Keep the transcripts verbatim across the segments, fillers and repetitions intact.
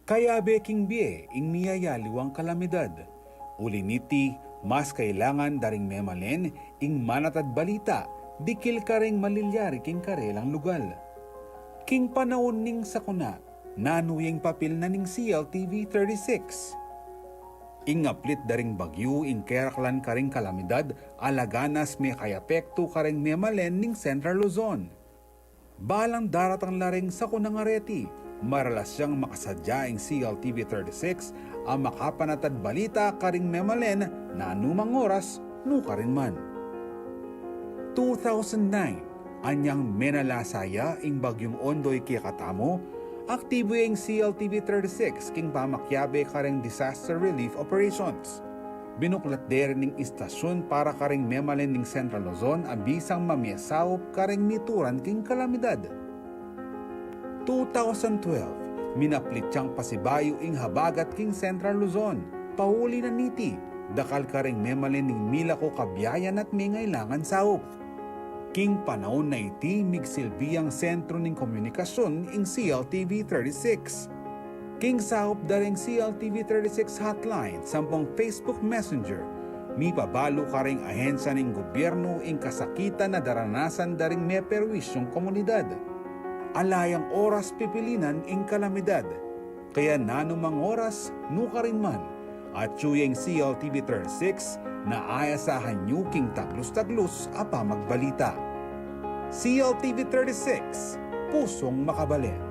Kayabe king bie ing miyayaliwang kalamidad. Uli niti, mas kailangan da ring memalen ing manatad balita dikil karing malilyari king karelang lugal. King panaun ning sakuna, nanu ya ing papil na ning C L T V thirty-six? Ing aplit da ring bagyu ing keraklan karing kalamidad, alaganas mekayapektu karing memalen ning Central Luzon. Balang daratang la ring sakunang areti, maralas yang makasadya ing C L T V thirty-six a makapanatad balita karing memalen nanumang oras nukarin man. Two thousand nine, anyang menalasa ya ing Bagyung Ondoy kekatamu, aktibu ya ing C L T V thirty-six king pamakiabe karing disaster relief operations. Binuklat de rin ing istasyun para karing memalen ning Central Luzon a bisang mamie saup karing mituran king kalamidad. Two thousand twelve, minaplit yang pasibayu ing habagat king Central Luzon. Pauli na niti, dakal karing memalen ing milako kabiayan at mengailangan saup. King panaun na iti, migsilbi yang sentru ning komunikasyun ing C L T V thirty-six. King saup da ring C L T V thirty-six hotline sampung Facebook Messenger, mipabalu karing ahensya ning gubyernu ing kasakitan a daranasan da ring meperwisyung komunidad. Ala yang oras pipilinan ing kalamidad, kaya nanumang oras nukarin man, atyu ya ing C L T V thirty-six na aasahan yu king taglus-taglus a pamagbalita. C L T V thirty-six, pusung makabalen.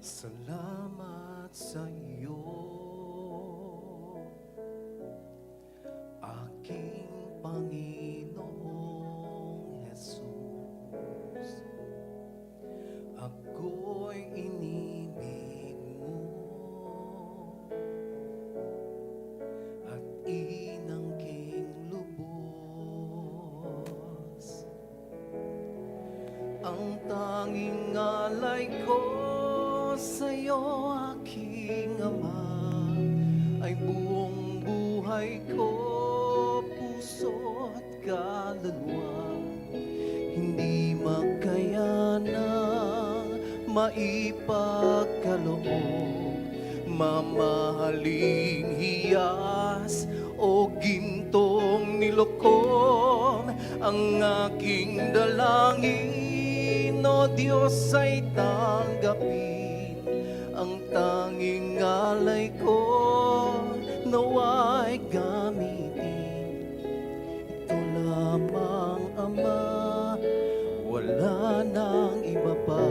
Salamat sa iyo, aking Panginoong Jesus. Ako'y inibig mo at inangking lubos. Ang tanging alay ko sa'yo, aking Ama, ay buong buhay ko, puso't kaluluwa. Hindi makayanang maipagkaloob, mamahaling hiyas o gintong nilokom, ang aking dalangin, O Diyos, ay tanggapin. Ang tanging alay ko nawa'y gamitin. Ito lamang, Ama, wala nang iba pa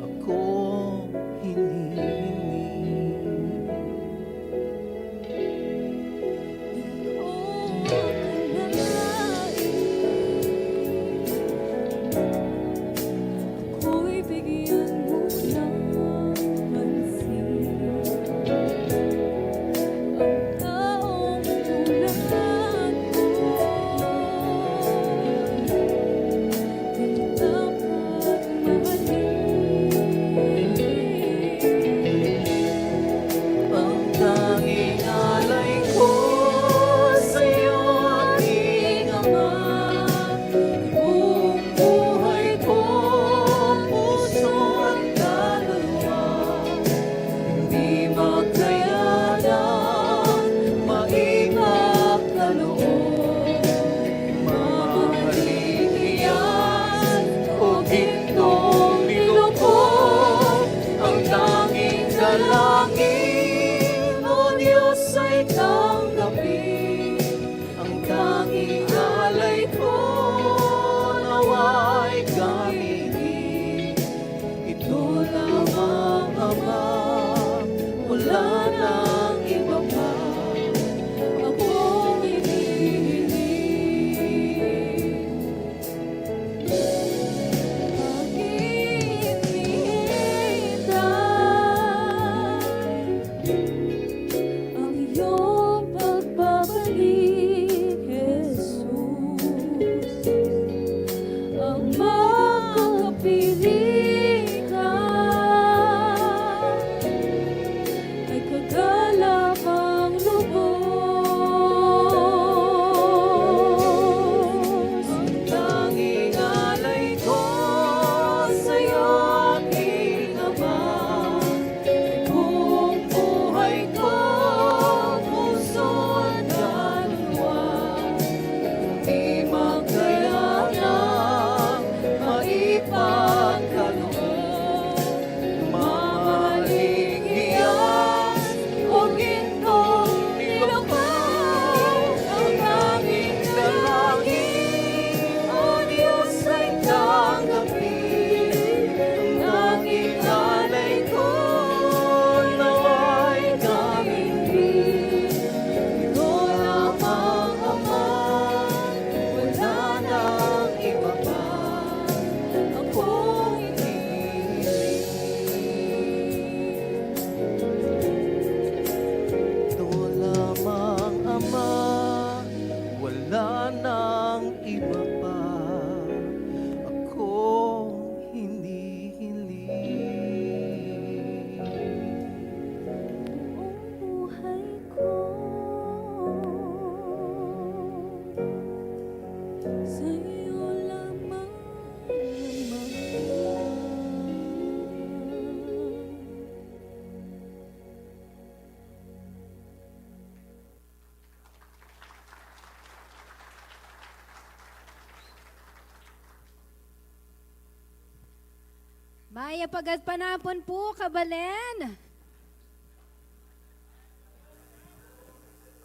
akong hinihingi. Di ko akalain ako'y bigyan mo ng pansin. Ang taong tulad ko, Mayap a panapun pu, kabalen.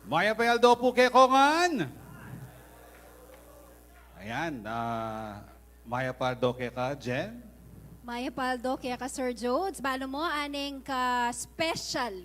Mayap a aldo pu kekayu ngan. Ayan, ah, mayap a aldo keka, Jen. Mayap a aldo keka, Sir Jodes. Balu mu, aning ka-special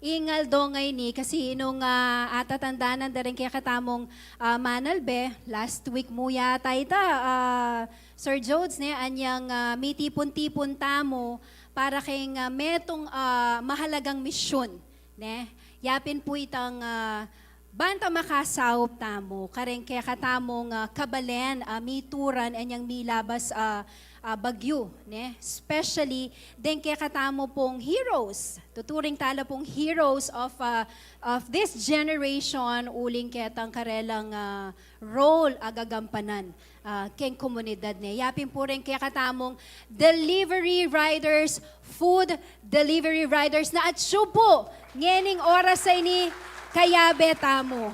ing aldo ngeni, kasi nung, ah, atatandanan da rin kekatamung, ah, manalbe, last week mu yata ita, ah, Sir Jodes, ne, anyang, ah, mitipun-tipun tamu para keng, ah, metung, ah, mahalagang misyun, ne. Ya pin pu itang, ah, banta makasaup tamu kareng kekatamung, ah, kabalen, ah, mituran anyang milabas, ah, ah, bagyu, ne? Especially deng kekatamu pung heroes. Tuturing tala pung heroes of, ah, of this generation, uling ketang karelang, ah, role a gagampanan, ah, keng komunidad, ne? Ya pin pu reng kekatamung delivery riders, food delivery riders na atsu pu ngening oras a ini kayabe tamu.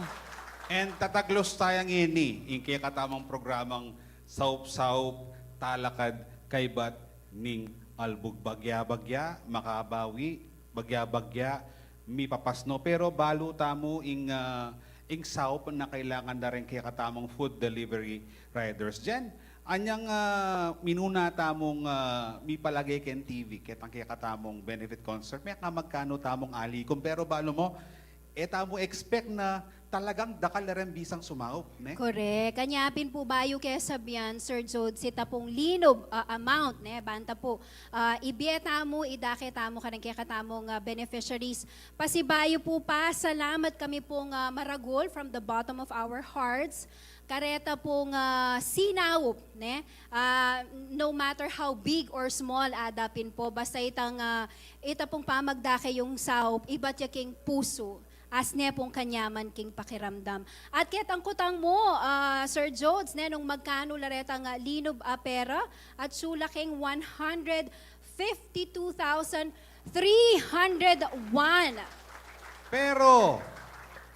And tataglos taya ngeni ing kekatamung programang Saup-saup Talakad Kaybat ning Albug. Bagya-bagya makabawi, bagya-bagya mipapasno, pero balu tamu ing, ah, ing saup na kailangan da rin kekatamung food delivery riders. Jen, anyang, ah, minuna tamung, ah, mipalage keng T V, ketang kekatamung benefit concert, mekad magkanu tamung alikum, pero balu mu, e tamu expect na talagang dakal la ring bisang sumaup, ne? Correct. Anya pin pu, bayu ke sabian, Sir Jodes, ita pung linub, ah, amount, ne? Banta pu, ah, ibie tamu, idake tamu kareng kekatamung, ah, beneficiaries. Pasibayu pu, pasalamat kami pung, ah, maragul from the bottom of our hearts kareta pung, ah, sinaup, ne? Ah, no matter how big or small, ada pin pu, basta itang, ah, ita pung pamagdake yung saup, ibat ya king pusu, asne pung kanyaman king pakiramdam. At ketang kutang mu, ah, Sir Jodes, ne, nung magkanu la retang, ah, linub a pera, atsu la keng one hundred fifty-two thousand three hundred one. Pero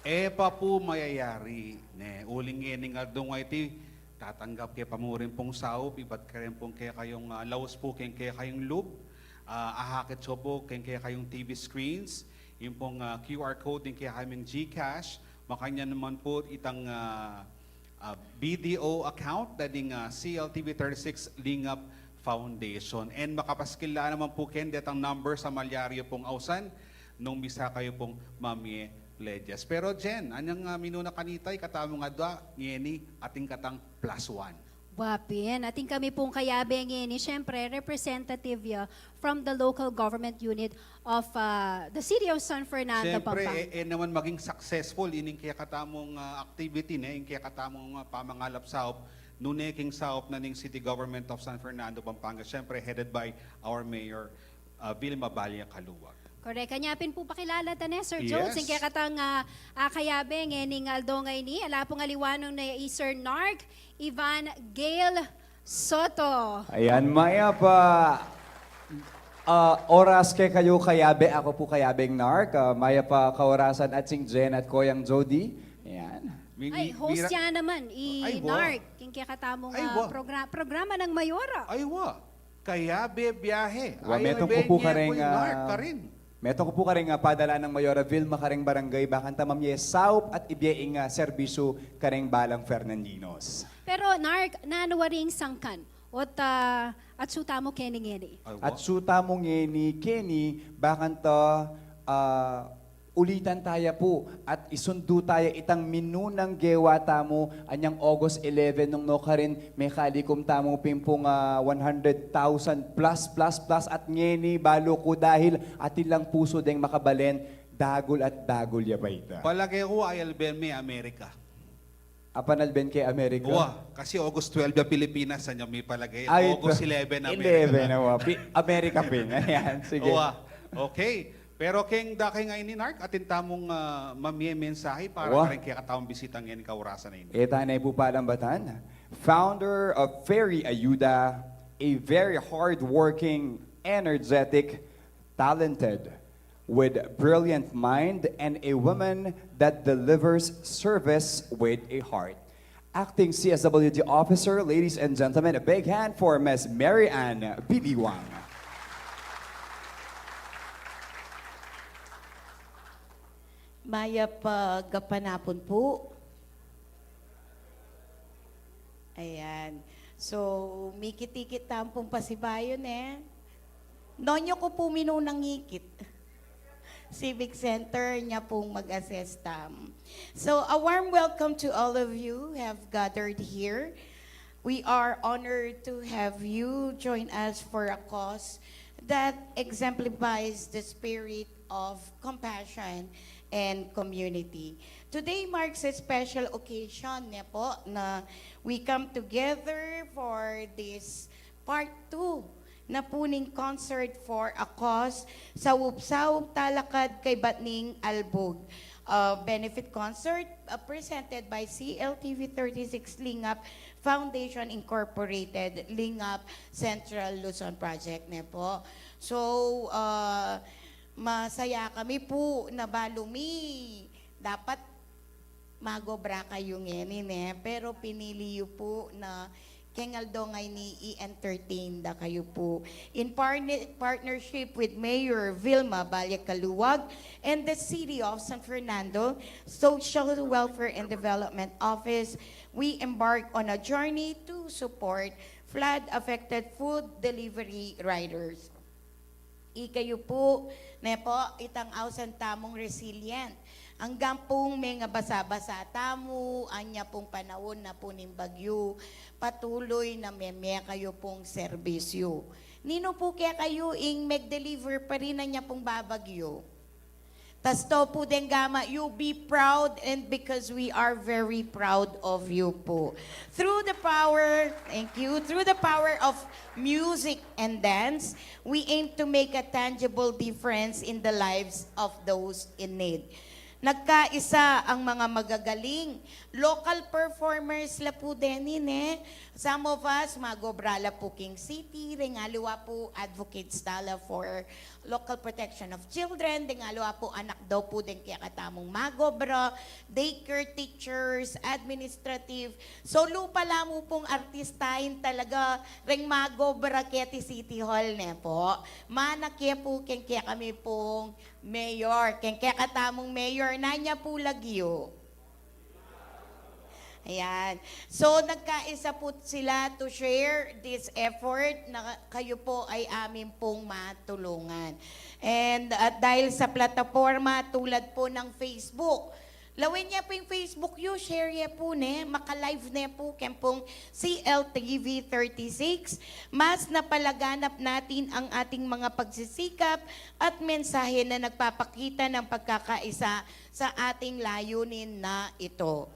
e pa pu mayayari, ne, uling ngening aldo a iti, tatanggap ke pa mu rin pung saup, ibat karin pung kekayung, ah, laus pu keng kekayung lub, ah, ahakit yo pu keng kekayung T V screens ing pung, ah, Q R code ning kekayung GCash, makanyan naman pu itang, ah, ah, B D O account da ning, ah, C L T V thirty-six Lingap Foundation. And makapaskil la naman pu keng detang numbers a malyari yu pung ausan nung misa kayu pung mamie pledges. Pero Jen, anyang, ah, minuna kanita, ikatamung adwa, ngeni atin katang plus one. Wa pin, atin kami pung kayabe ngeni, siyempre, representative ya from the local government unit of, ah, the city of San Fernando, Siyempre, Pampanga. E, e naman maging successful ining kekatamung, ah, activity, ne, ing kekatamung, ah, pamangalap saup, nune king saup na ning City Government of San Fernando, Pampanga, siyempre, headed by our Mayor, ah, Vilma Balia Caluag. Correct. Anya pin pu, pakilala ta ne, Sir Jones, Yes. ing kekatang, ah, ah, kayabe ngening aldo ngeni, ala pung aliwa nung ne i Sir Narc Ivan Gale Soto. Ayan, mayap a, ah, oras kekayu kayabe. Aku pu kayabeng Narc. Ah, mayap a kaorasan atsing Jen at Koyang Jody. Ayan. Mi-, Ay, mi-, host mira- ya naman, i Ay, wa. Narc, king kekatamung, Ay, ah, wa. progra-, programa ng Mayora. Ay, wa. Kayabe biahe. Wa, Ay, metung ku pu kareng, ah, Narc, karin. metung ku pu kareng, ah, padala nang Mayora Vilma kareng barangay, bakanta mamie saup at ibie ing, ah, serbisyu kareng balang Fernandinos. Pero, Narc, nanu waring sangkan? Ot, ah, atsu tamu keni ngeni. Ay, wa. Atsu tamu ngeni keni, bakanta, ah, ulitan taya pu at isundu taya itang minunang gewa tamu anyang August eleven nung nukarin mekalikum tamu pin pung, ah, one hundred thousand plus, plus, plus at ngeni balu ku dahil atin lang pusu deng makabalen, dagul at dagul ya pa ita. Palage ku, ayalben me Amerika. Apanalben ke Amerika? Wa, kasi August twelve ya Pilipinas, anya mipalage? Ay, August eleven, Amerika eleven na. na, wa. Pi-, Amerika pin. Ayan, sige. Wa, okay. Pero keng dakal ngeni, Narc, atin tamung, ah, mamie mensahe para Wa. kareng kekatamung bisita ngeni kaorasan a ini. Ita ne pu palambatan, founder of Fairy Ayuda, a very hardworking, energetic, talented, with brilliant mind and a woman that delivers service with a heart. Acting C S W D officer, ladies and gentlemen, a big hand for Miss Mary Ann Biliwang. Mayap a gapanapun pu. Ayan. So, mikit-ikit tampung pasibayu, ne? Nonyo ku pu minunang ikit. Civic Center, nya pung mag-assist tam. So, a warm welcome to all of you who have gathered here. We are honored to have you join us for a cause that exemplifies the spirit of compassion and community. Today marks a special occasion, ne po, na we come together for this part two na pu ning Concert for a Cause, Saup-saup Talakad Kaybat ning Albug, uh, benefit concert, uh, presented by C L T V thirty-six Lingap Foundation Incorporated, Lingap Central Luzon Project, ne po. So, uh, masaya kami pu na balu mi dapat magobra kayu ngeni, ne? Pero pinili yu pu na keng aldo ngeni i-entertain da kayu pu. In parni-, partnership with Mayor Vilma Valle-Caluag and the City of San Fernando Social Welfare and Development Office, we embark on a journey to support flood-affected food delivery riders. Ikayu pu, ne po, itang ausan tamung resilient. Anggang pung mengabasa-basa tamu, anya pung panaun na pu ning bagyu, patuloy na meme kayu pung serbisyu. Ninu pu kekayu ing meg-deliver pa rin anya pung babagyu? Tasto pu deng gama, you be proud, and because we are very proud of you pu. Through the power, thank you, through the power of music and dance, we aim to make a tangible difference in the lives of those in need. Nagkaisa ang mga magagaling local performers la pu deni, ne? Some of us, magobra la pu king city, reng aliwa pu advocates tala for local protection of children, deng aliwa pu anak daw pu deng kekatamung magobra, daycare teachers, administrative. So, lupa la mu pung artistain talaga, reng magobra keti City Hall, ne po? Mana ke pu keng kekami pung mayor, keng kekatamung mayor, nanu pu lagyu? Ayan. So, nagkaisa pu sila to share this effort na kayu pu ay amin pung matulungan. And, at dahil sa plataporma tulad pu ng Facebook, lawen ye pu ing Facebook yu, share ye pu, ne, maka-live ne pu keng pung C L T V thirty-six, mas napalaganap natin ang ating mga pagsisikap at mensahe na nagpapakita ng pagkakaisa sa ating layunin na ito.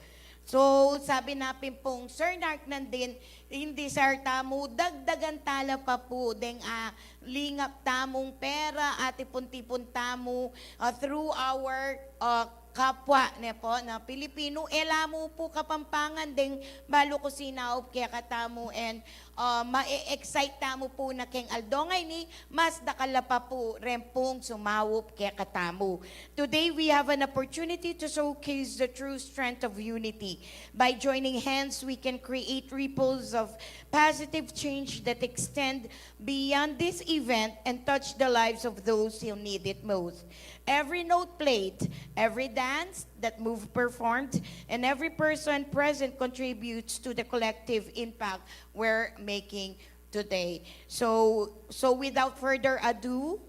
So, sabi na pin pung Sir Narc nandin, in desire tamu, dagdagan tala pa pu deng, ah, lingap tamung pera, atipun-tipun tamu, ah, through our, ah, kapwa, ne po, na Pilipino, e la mu pu Kapampangan, deng balu ku sinaup kekatamu, and, ah, ma-excite tamu pu na keng aldo ngeni, mas dakal la pa pu reng pung sumaup kekatamu. Today, we have an opportunity to showcase the true strength of unity. By joining hands, we can create ripples of positive change that extend beyond this event and touch the lives of those who need it most. Every note played, every dance that move performed, and every person present contributes to the collective impact we're making today. So, so without further ado,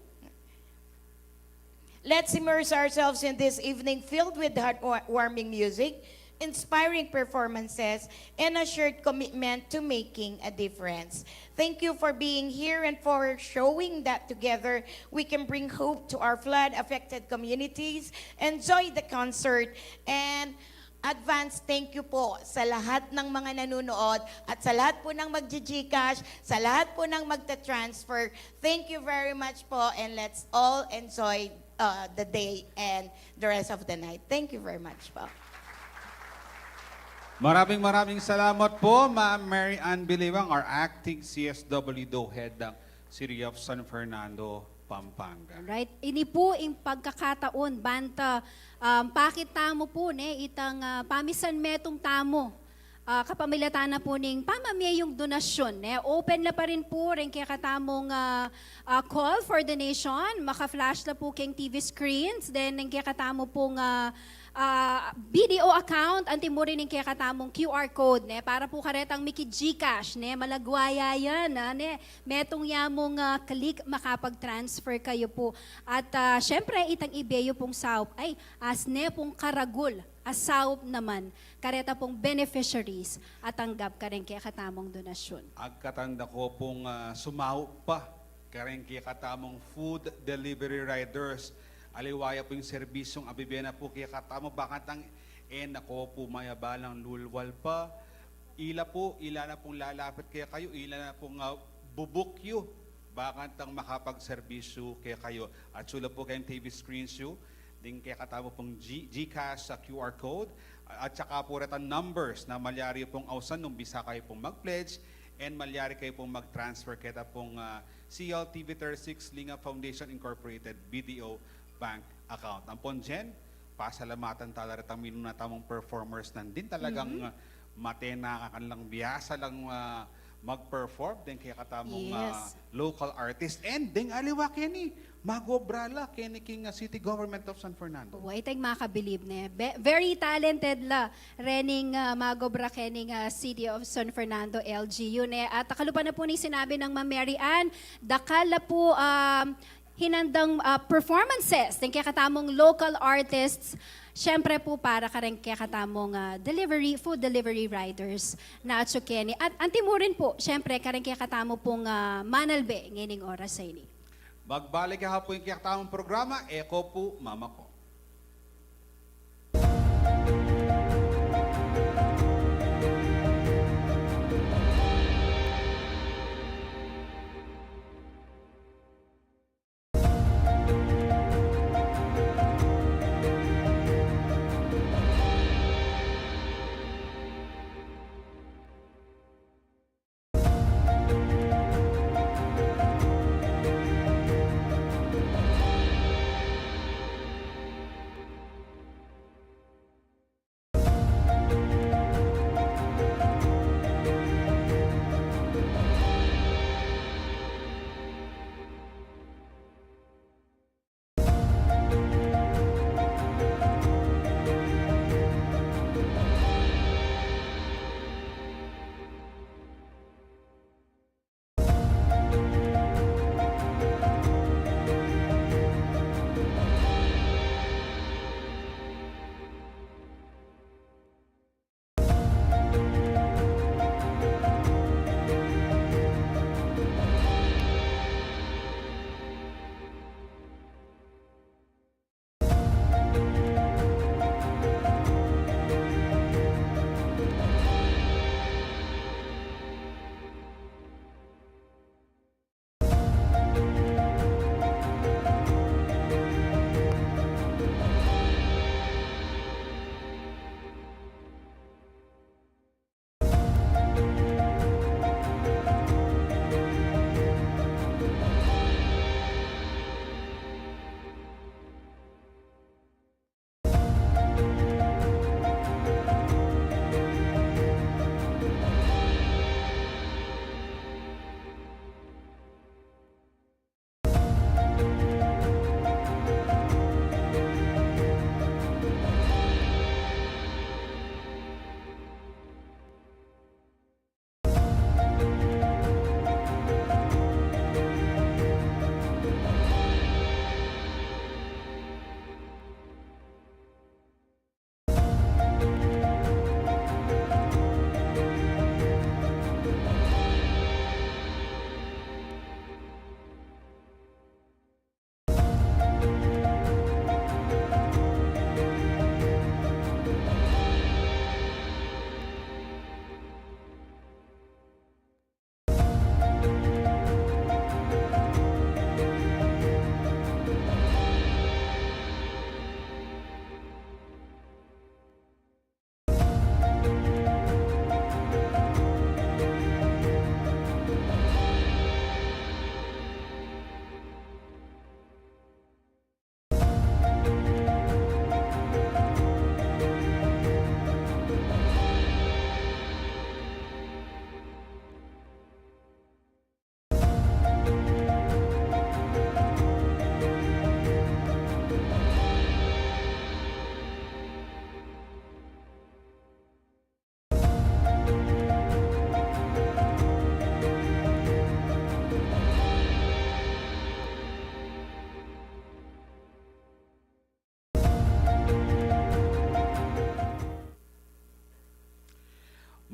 let's immerse ourselves in this evening filled with heartwarming music, inspiring performances, and a shared commitment to making a difference. Thank you for being here and for showing that together we can bring hope to our flood-affected communities. Enjoy the concert, and advance thank you po sa lahat ng mga nanonood at sa lahat po ng magji-GCash, sa lahat po ng magta-transfer. Thank you very much po, and let's all enjoy, uh, the day and the rest of the night. Thank you very much po. Maraming maraming salamat po, Ma'am Mary Ann Biliwang, our acting C S W do head ng City of San Fernando, Pampanga. Right? Ini pu ing pagkakataon, banta, um, pakit tamu pu, ne, itang, ah, pamisan metung tamu. ah, kapamilatan na pu ning pamamie yung donasyun, ne? Open la pa rin pu ring kekatamung, ah, ah, call for donation. Maka-flash la pu keng T V screens, then ning kekatamu pung, ah, ah, B D O account, anti mu rin ning kekatamung Q R code, ne? Para pu karetang miki-GCash, ne? Malagwa ya yan, ah, ne? Metung ya mung, ah, click, makapag-transfer kayu pu. At, ah, syempre, itang ibie yu pung saup, ay, asne pung karagul a saup naman kareta pung beneficiaries a tanggap kareng kekatamung donasyun. Agkatanda ko pung, ah, sumaup pa kareng kekatamung food delivery riders. Aliwa ya pung serbisyung abibie na pu kekatamu, bakantang e na ko pu mayabalang lulwal pa. Ila pu, ila na pung lalapit kekayu, ila na pung, ah, bu-book yu, bakantang makapagserbisyu kekayu. Atsu la pu keng T V screens yu ding kekatamu pung G-, GCash a Q R code, at saka pu retang numbers na malyari pung ausan nung bisa kayu pung mag-pledge, and malyari kayu pung mag-transfer keta pung, ah, C L T V thirty-six Linga Foundation Incorporated B D O bank account. Ampon Jen, pasalamatan tala retang minuna tamung performers nandin, talagang, ah, mate na kanilang biasa lang, ah, mag-perform deng kekatamung, ah, local artist. And deng aliwa keni, mag-obra la keni king, ah, City Government of San Fernando. Wa, itang makabilib, ne? Be-, very talented la rening, ah, mag-obra kening, ah, City of San Fernando L G U, ne? At kalupa na pu ning sinabi nang Ma'am Mary Ann, dakal la pu, um, hinandang, ah, performances deng kekatamung local artists, syempre pu para kareng kekatamung, ah, delivery, food delivery riders na atsu keni. At anti mu rin pu, syempre, kareng kekatamu pung, ah, manalbe ngening oras a ini. Magbalik ya pu ing kekatamung programa, Eko Pu, Mama Ko.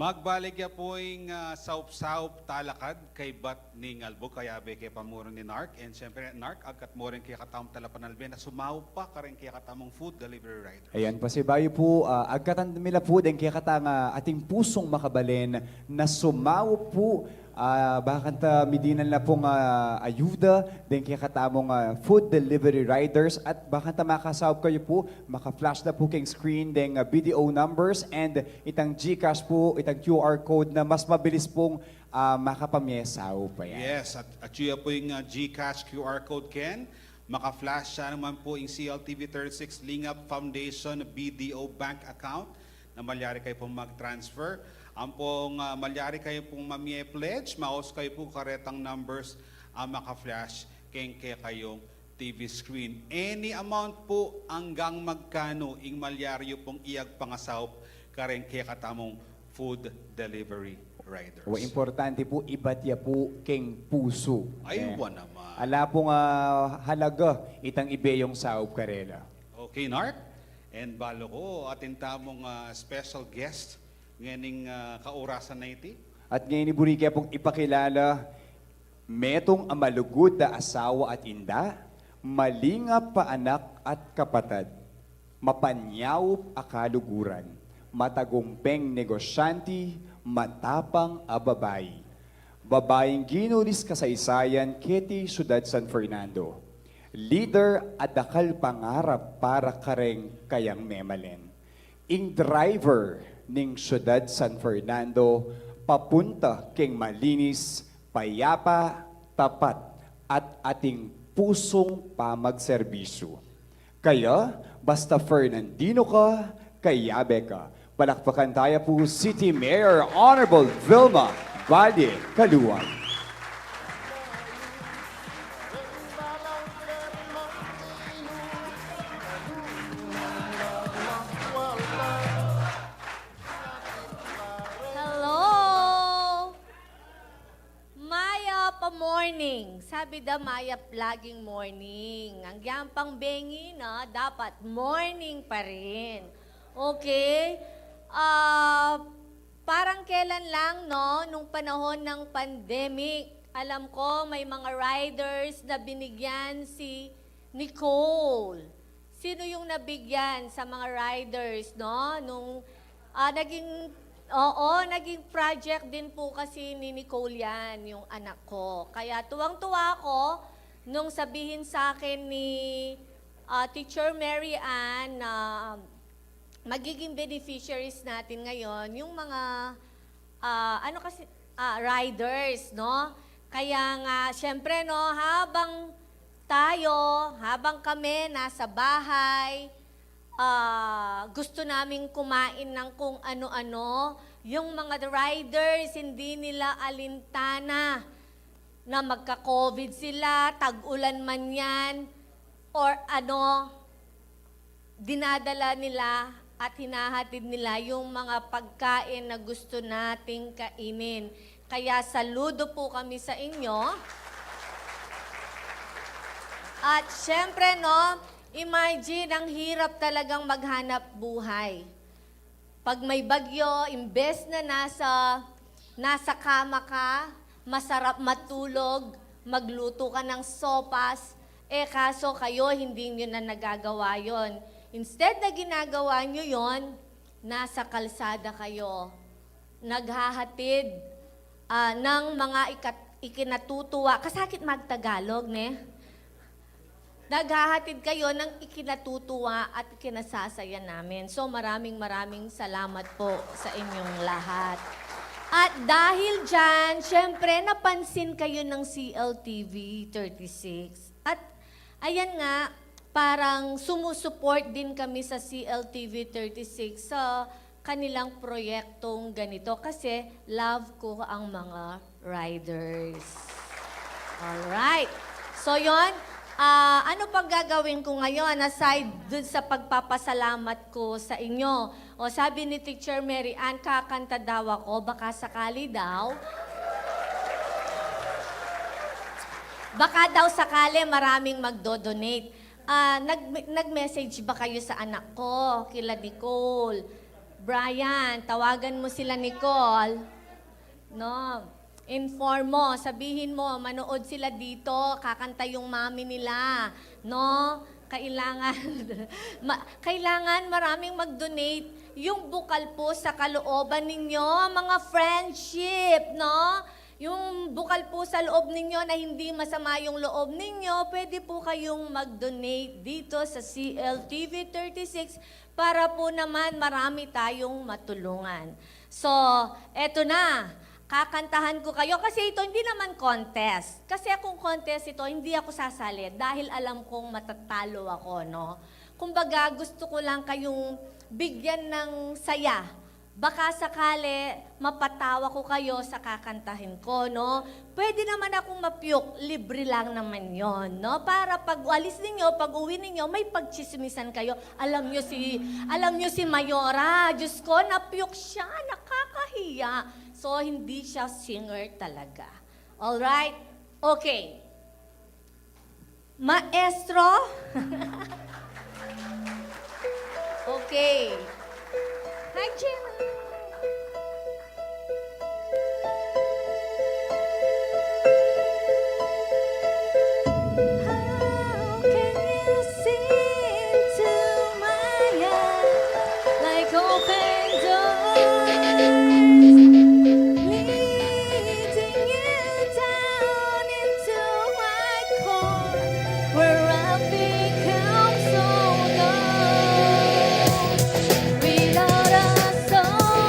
Magbalik ya pu ing, ah, saup-saup talakad kaybat ning albug, kayabe ke pamuru ni Narc. And siyempre, Narc, agkat mu rin kekatamung talapanalbe na sumaup pa karing kekatamung food delivery rider. Ayan, pasibayu pu, ah, agkatan mi la pu deng kekatang, ah, ating pusung makabalen na sumaup pu, ah, bakanta midinan la pung, ah, ayuda deng kekatamung, ah, food delivery riders at bakanta makasaup kayu pu, maka-flash la pu keng screen deng, ah, B D O numbers and itang GCash pu, itang Q R code na mas mabilis pung, ah, makapamie saup pa yan. Yes, at, at yu ya pu ing, ah, GCash Q R code, Ken. Maka-flash ya naman pu ing C L T V thirty-six Lingap Foundation B D O bank account na malyari kayu pung mag-transfer. Ampong, ah, malyari kayu pung mamie pledge, maus kayu pu karetang numbers a maka-flash keng kekayung T V screen. Any amount pu anggang magkanu ing malyari yu pung iyagpang a saup kareng kekatamung food delivery riders. Wa, importante pu, ibat ya pu keng pusu. Ay, eh, wa naman. Ala pung, ah, halaga itang ibe yung saup karela. Okay, Narc. And balu ku, atin tamung, ah, special guest ngening, ah, kaurasan na iti. At ngeni buri ke pung ipakilala metung a malugud a asawa at inda, malingap a anak at kapatad, mapanyaup a kaluguran, matagumpeng negosyante, matapang a babai. Babaing ginulis kasaysayan keti Syudad San Fernando. Lider a dakal pangarap para kareng kayang memalen. Ing driver ning Syudad San Fernando papunta keng malinis, payapa, tapat, at ating pusung pamagserbisyu. Kaya, basta Fernandino ka, kayabe ka. Palakpakan taya pu City Mayor Honorable Vilma Valle Caluag. Hello! Mayap a morning. Sabi da, mayap laging morning. Agyang pang bengi na, dapat morning pa rin. Okay? Ah, parang kelan lang, no? Nung panahon ng pandemic, alam ko may mga riders na binigyan si Nicole. Sino yung nabigyan sa mga riders, no? Nung, ah, naging, oo, naging project din po kasi ni Nicole yan, yung anak ko. Kaya tuwang-tuwa ako nung sabihin sa akin ni, ah, Teacher Mary Ann na magiging beneficiaries natin ngayon yung mga, ah, ano kasi, ah, riders, no? Kaya nga, siyempre, no, habang tayo, habang kami nasa bahay, ah, gusto naming kumain ng kung ano-ano, yung mga riders, hindi nila alintana na magka-covid sila, tag-ulan man yan, or ano, dinadala nila at hinahatid nila yung mga pagkain na gusto nating kainin. Kaya saludo po kami sa inyo. At syempre, no, imagine, ang hirap talagang maghanap buhay. Pag may bagyo, imbes na nasa, nasa kama ka, masarap matulog, magluto ka ng sopas, eh, kaso kayo, hindi nyo na nagagawa yon. Instead na ginagawa nyo yon, nasa kalsada kayo, naghahatid, ah, ng mga ikat-, ikinatutuwa. Kasakit mag-Tagalog, ne? Naghahatid kayo ng ikinatutuwa at ikinasasaya namin. So, maraming, maraming salamat po sa inyong lahat. At dahil dyan, syempre, napansin kayo ng C L T V thirty-six. At ayan nga, parang sumusuport din kami sa C L T V thirty-six sa kanilang proyektong ganito kasi love ko ang mga riders. Alright. So, yon. Ah, ano pang gagawin ko ngayon aside dun sa pagpapasalamat ko sa inyo? O, sabi ni Teacher Mary Ann, kakanta daw ako, baka sakali daw. Baka daw sakali maraming magdo-donate. Ah, nag-, nag-message ba kayo sa anak ko, kila Nicole? Brian, tawagan mo sila Nicole. No? Inform mo, sabihin mo, manood sila dito, kakanta yung mami nila. No? Kailangan, ma- kailangan maraming mag-donate. Yung bukal po sa kalooban ninyo, mga friendship, no? Yung bukal po sa loob ninyo na hindi masama yung loob ninyo, pwede po kayong mag-donate dito sa C L T V thirty-six para po naman marami tayong matulungan. So, eto na. Kakantahan ko kayo kasi ito hindi naman contest. Kasi kung contest ito, hindi ako sasali dahil alam kong matatalo ako, no? Kumbaga, gusto ko lang kayong bigyan ng saya. Baka sakali, mapatawa ko kayo sa kakantahin ko, no? Pwede naman akong mapyuk, libre lang naman yon, no? Para pag alis ninyo, pag uwi ninyo, may pagtsismisan kayo. Alam nyo si, alam nyo si Mayora, Diyos ko, napyuk siya, nakakahiya. So, hindi siya singer talaga. Alright? Okay. Maestro? Okay. Hi, Jenna. How can you see into my eyes like open doors, leading you down into my core, where I've become so lost? Without a soul,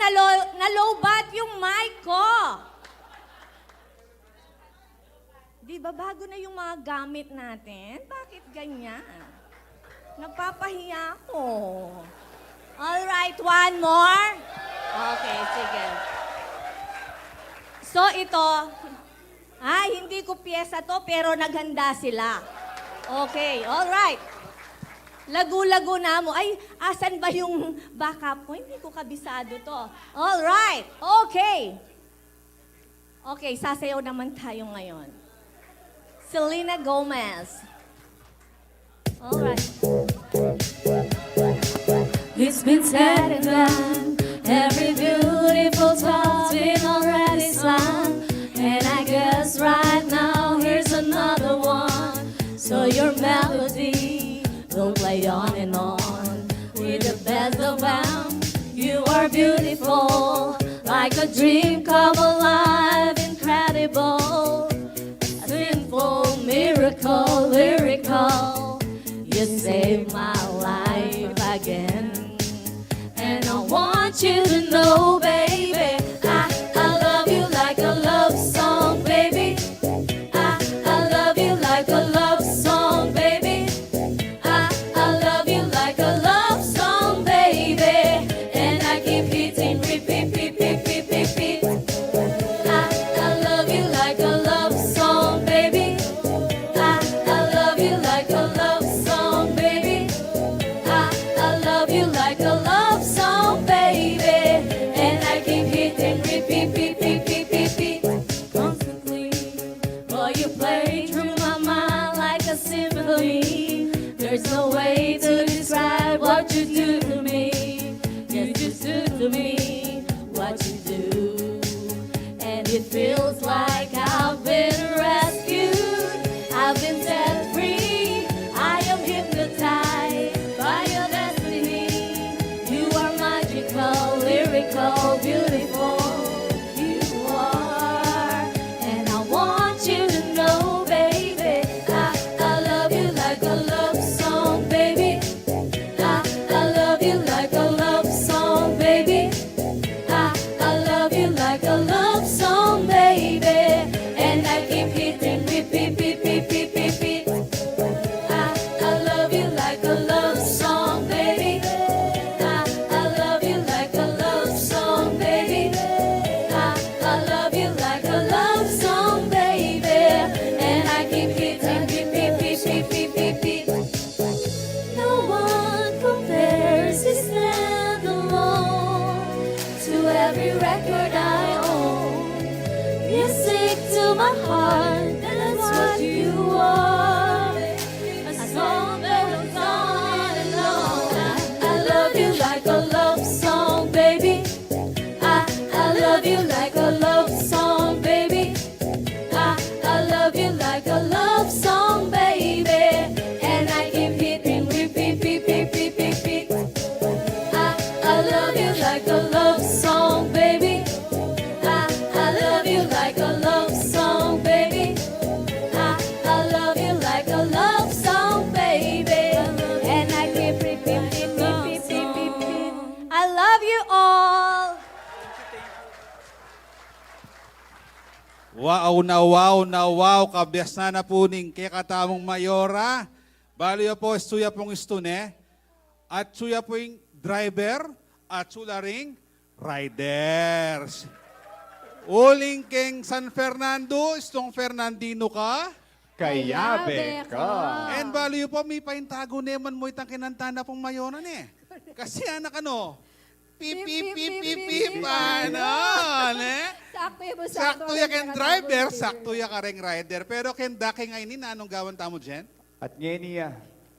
Nalo-, nalobat yung mic ko. Di ba bago na yung mga gamit natin? Bakit ganyan? Napapahiya ako. All right, one more. Okay, sige. So ito, ah, hindi ko piyesa to, pero naghanda sila. Okay, all right. Lagu-lagu na mo. Ay, asan ba yung backup ko? Hindi ko kabisado to. All right. Okay. Okay, sasayaw naman tayo ngayon. Selena Gomez. All right. It's been said and done. Every beautiful thought's been already sung. And I guess right now here's another one. So your melody will play on and on. With the best of them, you are beautiful, like a dream come alive, incredible. A sinful miracle, lyrical. You saved my life again. And I want you to know, baby, I, I love you like a love song, baby. I, I love you like a love song, baby. I, I love you like a love song, baby. And I keep hitting repeat, repeat, repeat, repeat. I, I love you like a love song, baby. I, I love you like a love song, baby. I, I love you like a love song, baby. And I keep hitting repeat, repeat, repeat, repeat, repeat. Constantly, boy, you play through my mind like a symphony. There's no way to describe what you do to me. You just do to me what you do. And it feels like I've been rescued. I've been set free. I am hypnotized by your destiny. You are magical, lyrical, beautiful. You are. And I want you to know, baby, I, I love you like a love song, baby. I, I love you like a love song, baby. I, I love you like a love song, baby. And I keep hitting repeat, repeat, repeat, repeat, repeat. I, I love you like a love song, baby. I, I love you like a love song, baby. I, I love you like a love song, baby. And I keep hitting repeat, repeat, repeat, repeat, repeat. No one compares this land alone to every record I own. Music to my heart, that's what you are. A song that goes on and on. I, I love you like a love song, baby. I, I love you like a love song, baby. I, I love you like a love song, baby. And I keep hitting repeat, repeat, repeat, repeat, repeat. I, I love you like a love song, baby. I, I love you like a love song, baby. I, I love you like a love song, baby. And I keep repeat, repeat, repeat, repeat, repeat. I love you all. Wow na wow na wow, kabiasnan na pu ning kekatamung mayora. Balu ya pu, atsu ya pung istune, atsu ya pung driver, atsu la ring riders. Uling keng San Fernando, istung Fernandino ka? Kayabe ka. And balu yu pu, mipaintagu ne man mu itang kinanta na pung mayona ne. Kasi anak ano, pip, pip, pip, pip, pip, ano, ne? Saktu ya pu, saktu ya keng driver, saktu ya kareng rider. Pero keng dakal a ini, nanung gawan tamu, Jen? At ngeni, ah,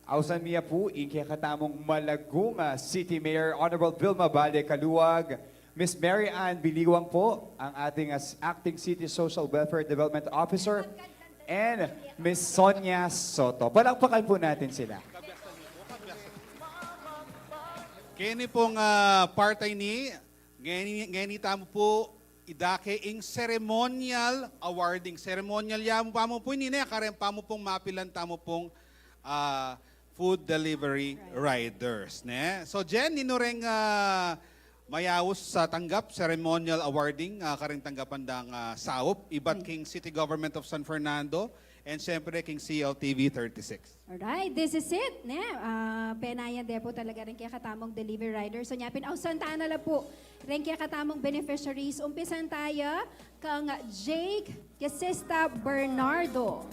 ausan mi ya pu ing kekatamung malagung, ah, City Mayor, Honorable Vilma Balle Caluag, Miss Mary Ann Biliwang pu, ang ating, ah, Acting City Social Welfare Development Officer, and Miss Sonia Soto. Palakpakan pu natin sila. Keni pung, ah, part a ini, ngeni, ngeni tamu pu idake ing ceremonial awarding. Ceremonial ya mu pamu pu ini, ne, kareng pamu pung mapilan tamu pung, ah, food delivery riders, ne? So, Jen, ninu reng, ah, Mayaus a tanggap, ceremonial awarding, ah, karing tanggapan dang, ah, saup, ibat king City Government of San Fernando, and siyempre king C L T V thirty-six. Alright, this is it, ne? Ah, penayan de pu talaga ring kekatamung delivery rider. So, nya pin, ausan tana la pu ring kekatamung beneficiaries. Umpisan taya kang Jake Yasesta Bernardo.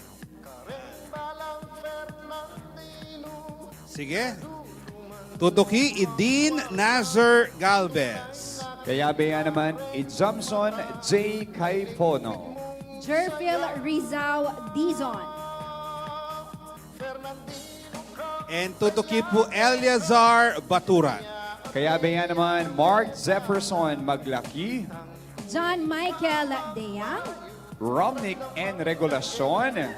Sige. Tutuki i Dean Nazar Galvez. Kayabe ya naman i Jomson J Caipono. Jerfil Rizal Dizon. And tutuki pu Eleazar Baturan. Kayabe ya naman Mark Jefferson Maglaki. John Michael Deang. Romnick N Regulacion.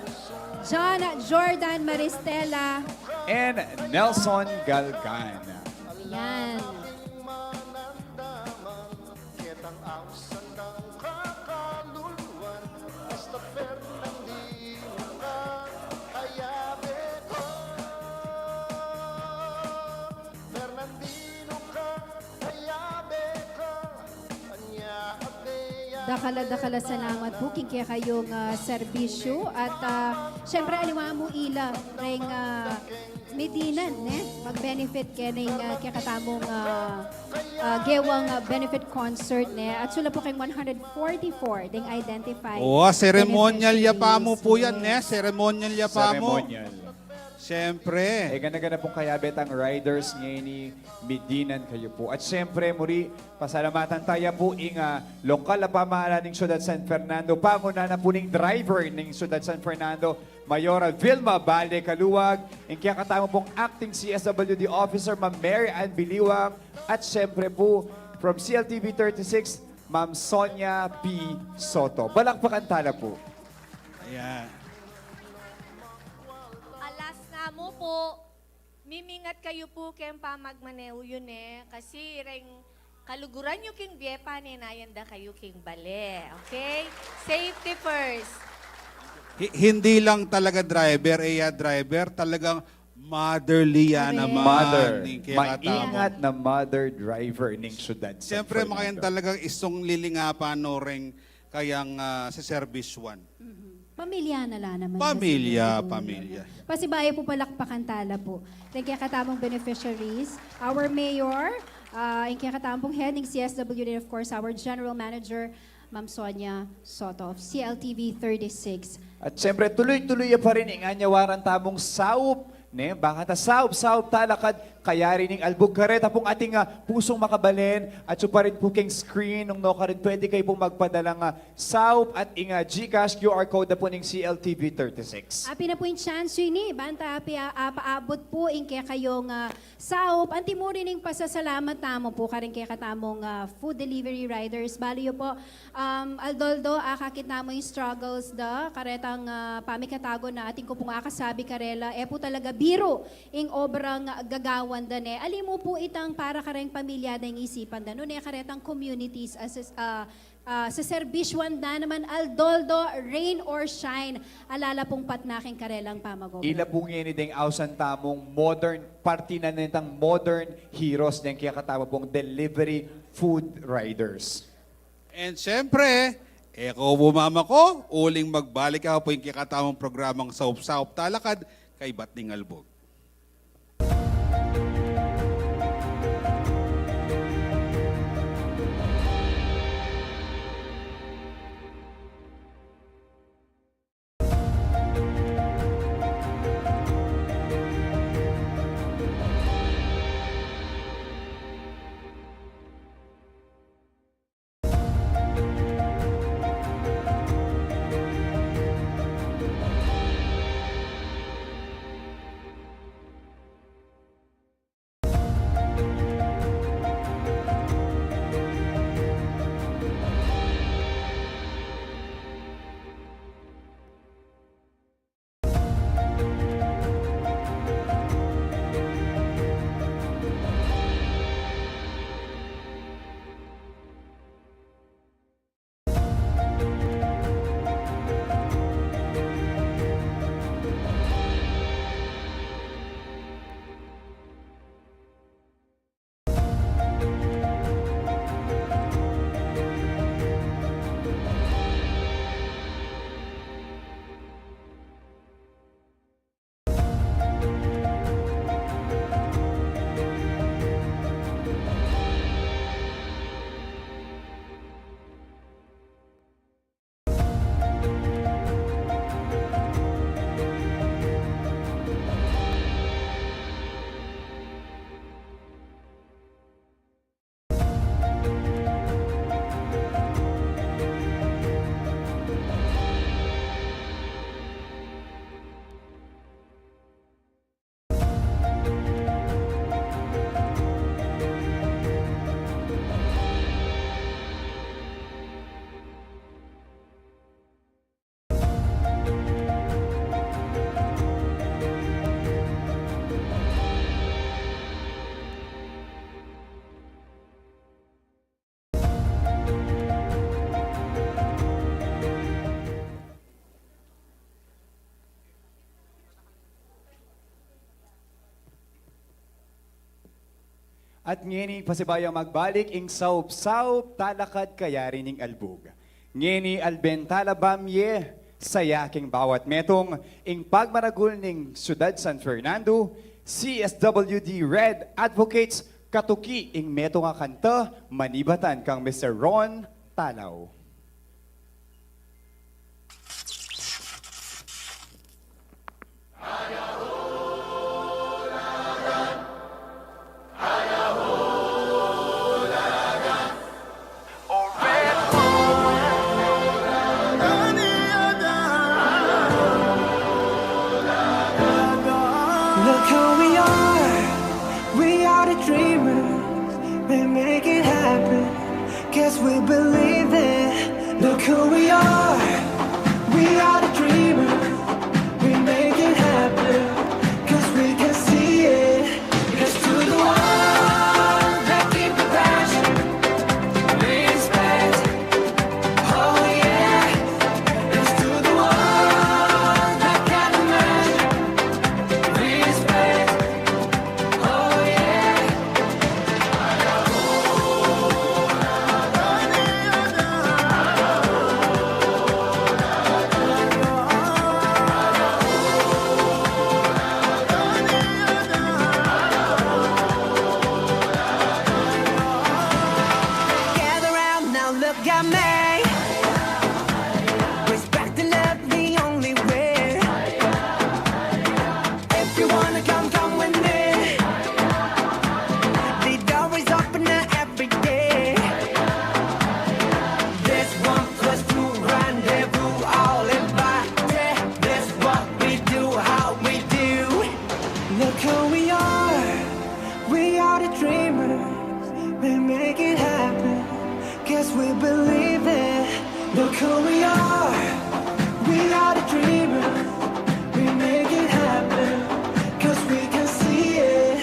John Jordan Maristela. And Nelson Galgan. Yan. Dakal a dakal a salamat pu king kekayung, ah, serbisyu at, ah, siyempre aliwa mu ila reng, ah, medinan, ne, mag-benefit keni, ah, kekatamung, ah, ah, gewang, ah, benefit concert, ne, at sula pu keng one hundred forty-four ding identified. O, ceremonial ya pa mu pu yan, ne? Ceremonial ya pa mu. Ceremonial. Siyempre. E, gana-gana pung kayabe tang riders ngeni, medinan kayu pu. At siyempre, muri, pasalamatan taya pu ing, ah, lokal a pamahalaan ning Syudad San Fernando, panguna na pu ning driver ning Syudad San Fernando, Mayora Vilma Bale Caluag, ing kekatamu pung Acting C S W D Officer, Ma'am Mary Ann Biliwang, at siyempre pu, from C L T V thirty-six, Ma'am Sonia P Soto. Balakpakan tala pu. Ayan. Alas namu pu, mimingat kayu pu keng pamagmaneu yu ne, kasi reng kaluguran yu king bie, panenayan da kayu king bale. Okay? Safety first. Hi-, hindi lang talaga driver, e ya driver, talagang motherly ya naman. Correct. Mother. Ning kekatamu. Maingat na mother driver ning Syudad San Fernando. Siyempre, makayan talagang isung lilingapan no reng kayang, ah, seserbisyuan. Mhm. Pamilya na la naman. Pamilya, kasi pamilya. Pasibayu pu, palakpakan tala pu ring kekatamung beneficiaries, our mayor, ah, ing kekatamung head ning C S W D, and of course, our general manager, Ma'am Sonia Soto of C L T V thirty-six. At siyempre, tuloy-tuloy ya pa rin ing anyawaran tamung saup, ne? Bakanta saup, saup talakad, kayari ning albug kareta pung ating, ah, pusung makabalen, at yu pa rin pu keng screen, nung nukarin pwede kayu pung magpadalang, ah, saup at ing, ah, GCash Q R code na pu ning C L T V thirty-six. Apin na pu ing chance yu ini, banta api, ah, ah, paabut pu ing kekayung, ah, saup, anti mu rin ing pasasalamat tamu pu karing kekatamung, ah, food delivery riders. Balu yu pu, um, aldo-aldo, akakit tamu ing struggles da, karetang, ah, pamikatago na atin ku pung akasabi karela, e pu talaga biru ing obrang gagawan da ne. Ali mu pu itang para kareng pamilya da ing isipan da, nune karetang communities as, ah, ah, seserbisyuan da naman aldo-aldo, rain or shine, ala la pung patna king karelang pamag-obra. Ila pu ngeni deng ausan tamung modern, parti na nitang modern heroes deng kekatamu pung delivery food riders. And siyempre, e ko bumamako, uling magbalik ako pu ing kekatamung programang Saup-Saup Talakad, kaybat ning albug. At ngeni pasibayung magbalik ing saup-saup talakad kayari ning albug. Ngeni alben tala bamye saya king bawat metung ing pagmaragul ning Siudad San Fernando, C S W D Red Advocates, katuki ing metung a kanta manibatan kang Mister Ron Talaw. Look who we are, we are the dreamers, we make it happen, 'cause we believe it. Look who we are, we are the dreamers, we make it happen, 'cause we can see it. Here's to the ones that keep the passion, respect. Oh yeah, here's to the ones that got the magic, respect. Oh yeah. Gather round now, look at me. Respect and love the only way. If you wanna come, come with me. The door is open now every day. This one plus two rendezvous, all invited. This what we do, how we do. Look who we are. We are the dreamers. We make it happen, 'cause we believe it. Look who we are. We are the dreamers. We make it happen, 'cause we can see it.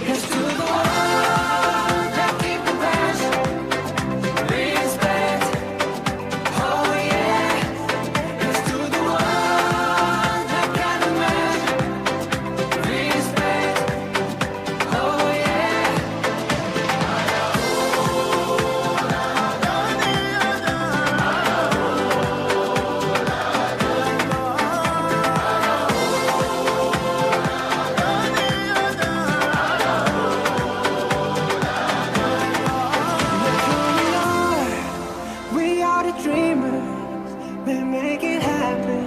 Here's to the ones that keep the passion, respect. Oh yeah. Here's to the ones that got the magic, respect. Oh yeah. We are the dreamers, we make it happen,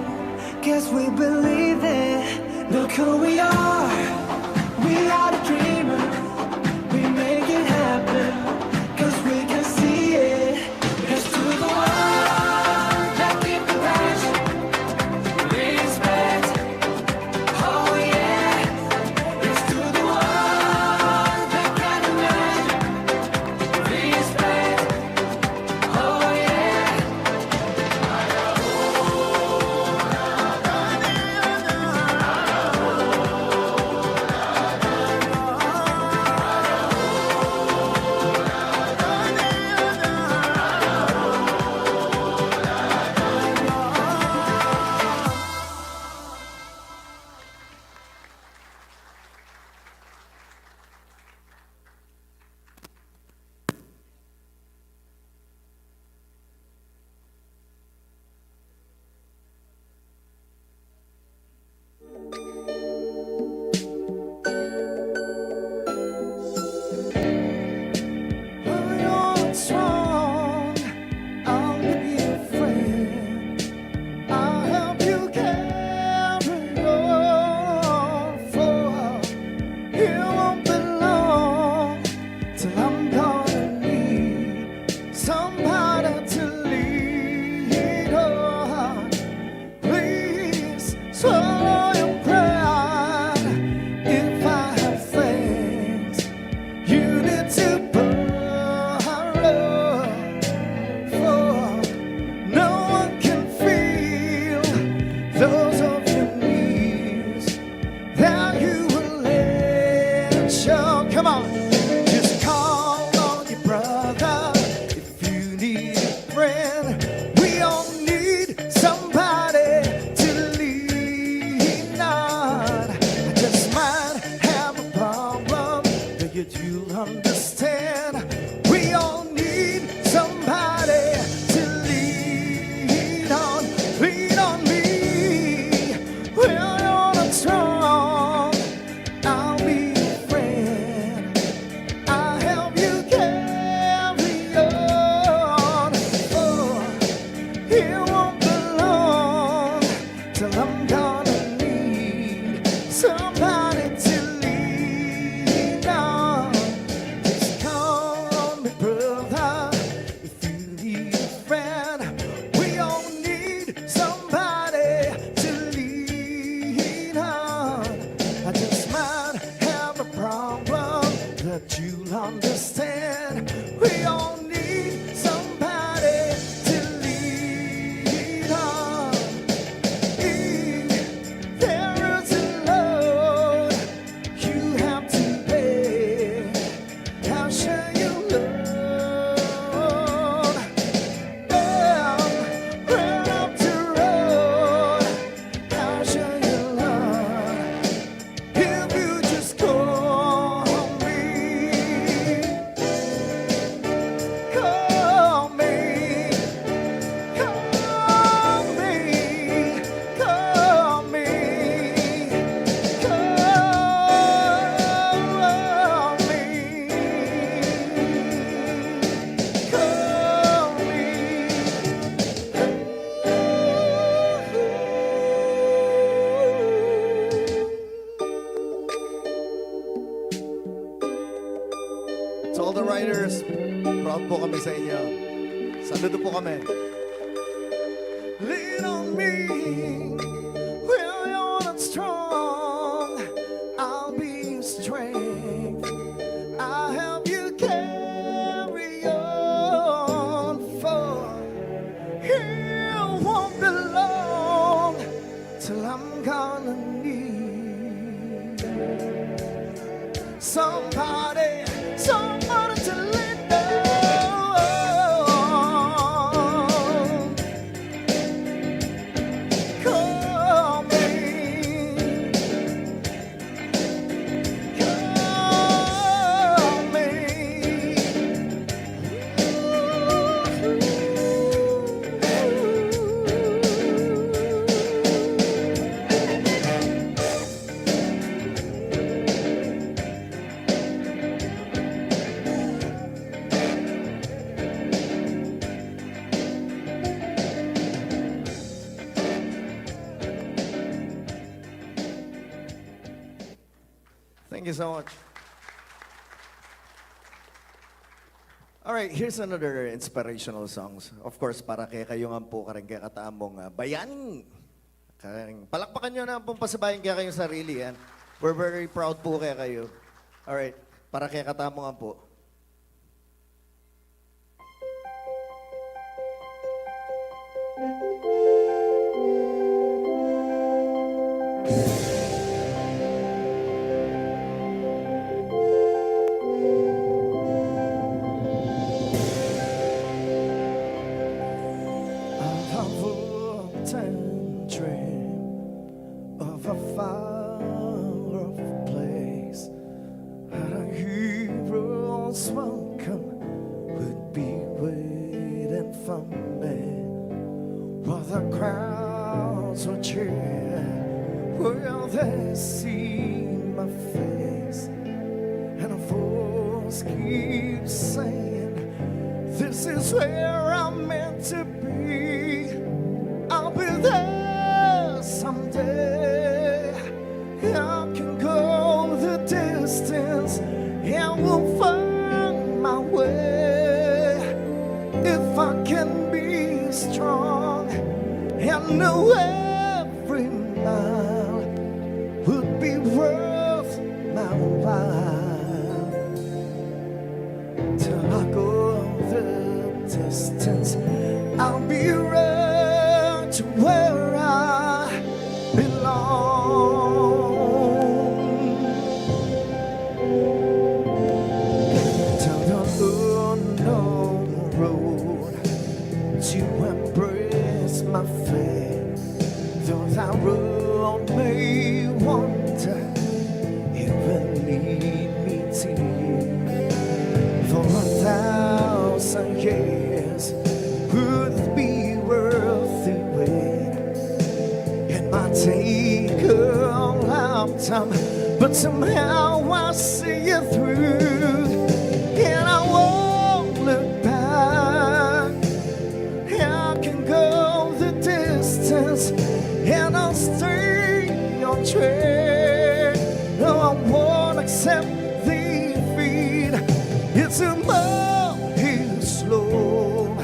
'cause we believe it. Look who we are, we are the dreamers, we make it happen, 'cause we can see it. Here's to the ones that keep the passion, respect. Oh yeah, here's to the ones that got the magic, respect. Oh yeah. I'll be your friend. I'll help you carry on, for you won't be long till I'm gonna need somebody to lean on. Please swallow your pride if I have things you need to borrow, for no one can feel those of your needs that you will let show. Come on, just call on your brother if you need a friend. We all need somebody to lean on. I just might have a problem, but You'll understand. We all need somebody to lean on. Lean on me. When you're not strong, I'll be your friend. I'll help you carry on. Oh, it won't be long till I'm gonna need somebody to lean on. Just call me brother if you need a friend. We all need somebody to lean on. I just might have a problem that you'll understand. We all need somebody to lean on. If there is a load you have to bear, I'll share your load. I'll run up the road. I'll share your load. If you just call me, call me, call me, call me, call me, call me. To all the riders, proud po kami sa inyo. Saludo po kami. Lean on me when you're not strong. I'll be your strength. I'll help you carry on, for it won't be long till I'm gonna need somebody, somebody to lean on. Call me. Thank you so much. All right, here's another inspirational songs. Of course, para kekayu ngan pu, kareng kekatamung, ah, bayani. Kareng, palakpakan yu na pu pasibayu kekayu sarili, yan. We're very proud pu kekayu. All right, para kekatamu ngan pu. I've often dreamed of a far off place, and a hero's welcome would be waiting for me. While the crowds will cheer, will they see my face? And a voice keeps saying, "This is where I'm meant to be." I'll be there someday. I can go the distance and will find my way. If I can be strong and know every mile would be worth my while. Till I go the distance, I'll be right where I belong. Till the unknown road to embrace my fate, though that road may wander, it will lead me to you. But somehow I see it through, and I won't look back. I can go the distance, and I'll stay on track. No, I won't accept defeat. It's a mile slow,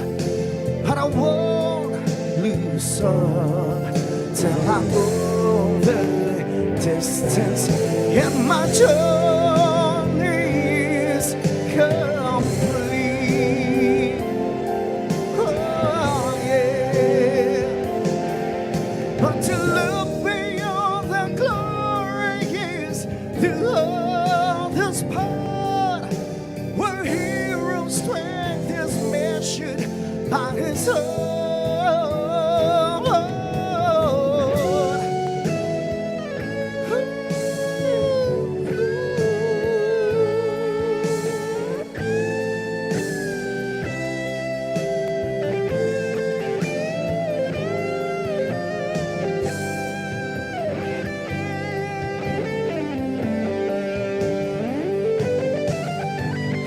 but I won't lose hope till I know the distance and my journey is complete. Oh, yeah. But to look beyond the glory is the hardest part, where hero's strength is measured by his own.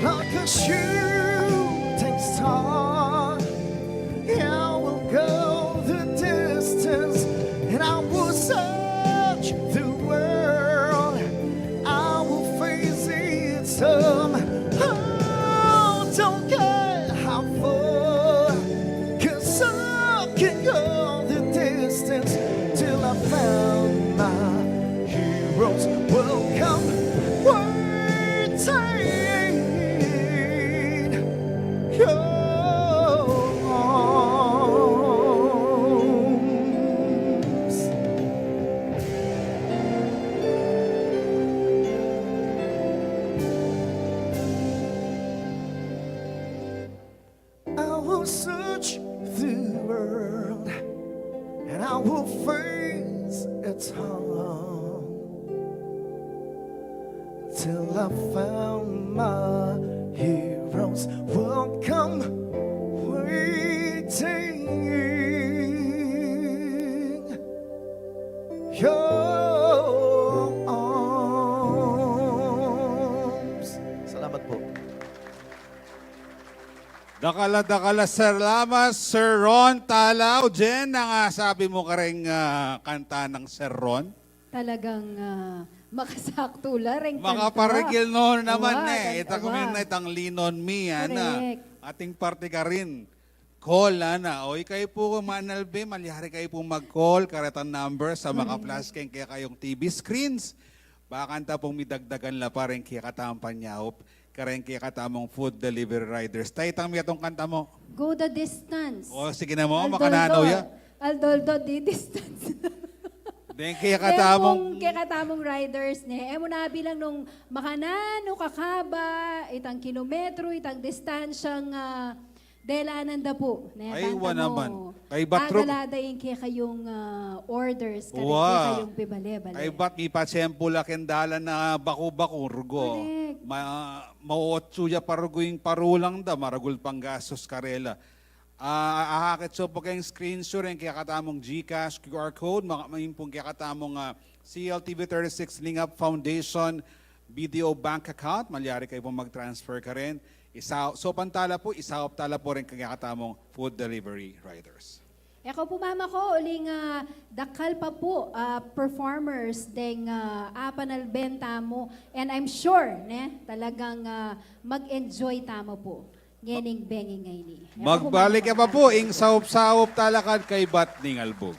Like a shooting star, I will go the distance, and I will search the world. I will face it somehow. Don't care how far, 'cause I can go the distance till I found my heroes will come waiting your arms. I will search the world, and I will face its harm till I found my heroes will come waiting your arms. Salamat po. Dakal a dakal a salamat, Sir Ron Talaw. Jen, nung sabi mu kareng, ah, kanta nang Sir Ron? Talagang, ah, makasaktu la reng kanta. Makaparigil no naman. Wa, eh. Kan-, itang wa. Itang Lean on Me, ana. Correct. Ating parte karin. Call, ana. O, ikayu pu, Manalbe, malyari kayu pu mag-call, karetang number sa maka-flash keng kekayung T V screens. Bakanta pung midagdagan la pa reng kekatamung panyaup kareng kekatamung food delivery riders. Tay, itang metung kanta mu. Go the distance. O, sige na mu, makananu ya. Aldoldo, di distance. Deng kekatamung, deng kekatamung riders, ne. E mu na bilang nung makananu kakaba, itang kilometro, itang distansyang, ah, delanan da pu, ne? Ay, wa naman. Kaybat rugyan da ing kekayung, ah, orders, kareng kekayung pibale-bale. Kaybat mipatsyempu la keng dalan a baku-baku, rugo. Correct. Ma-, maotsu ya pa rugo ing parulang da, maragul pang gastus karela. Ah, ahakit su pu keng screen, Sir, ing kekatamung GCash Q R code, ma-, mayun pung kekatamung, ah, C L T V thirty-six Lingap Foundation B D O bank account, malyari kayu pung mag-transfer karin. Isa, so pantala pu, isaup tala pu reng kekatamung food delivery riders. E ku pu mamako, uling, ah, dakal pa pu, ah, performers deng, ah, apanalben tamu. And I'm sure, ne, talagang, ah, mag-enjoy tamu pu ngening bengi ngeni. E ku pu mamako. Magbalik ya pa pu ing saup-saup talakad kaybat ning albug.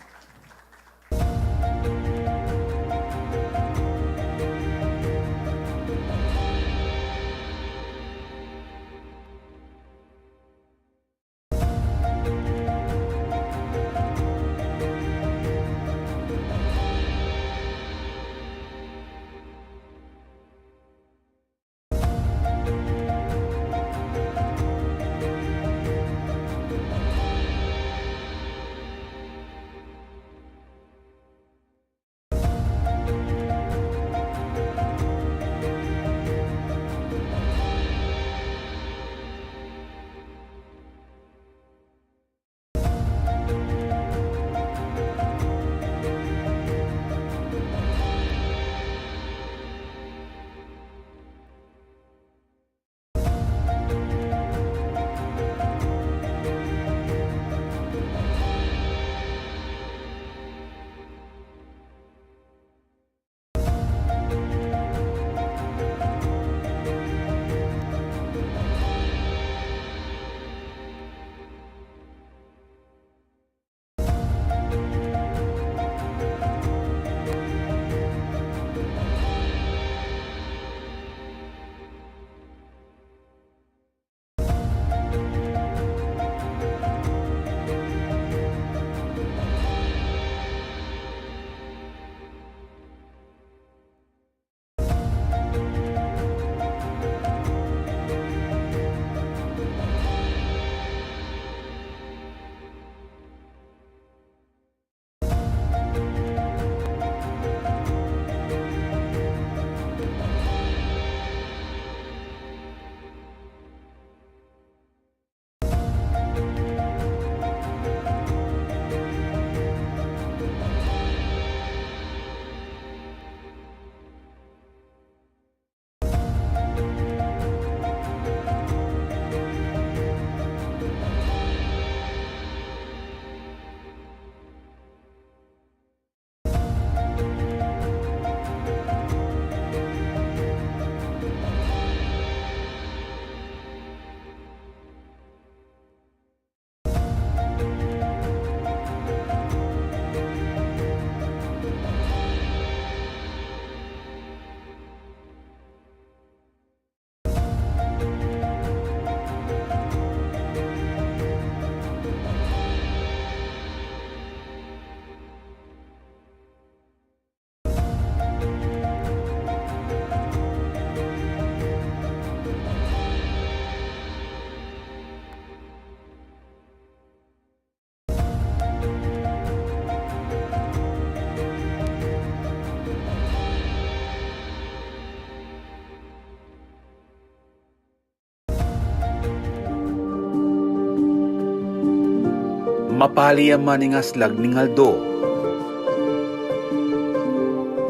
Mapali ya man ing aslag ning aldo,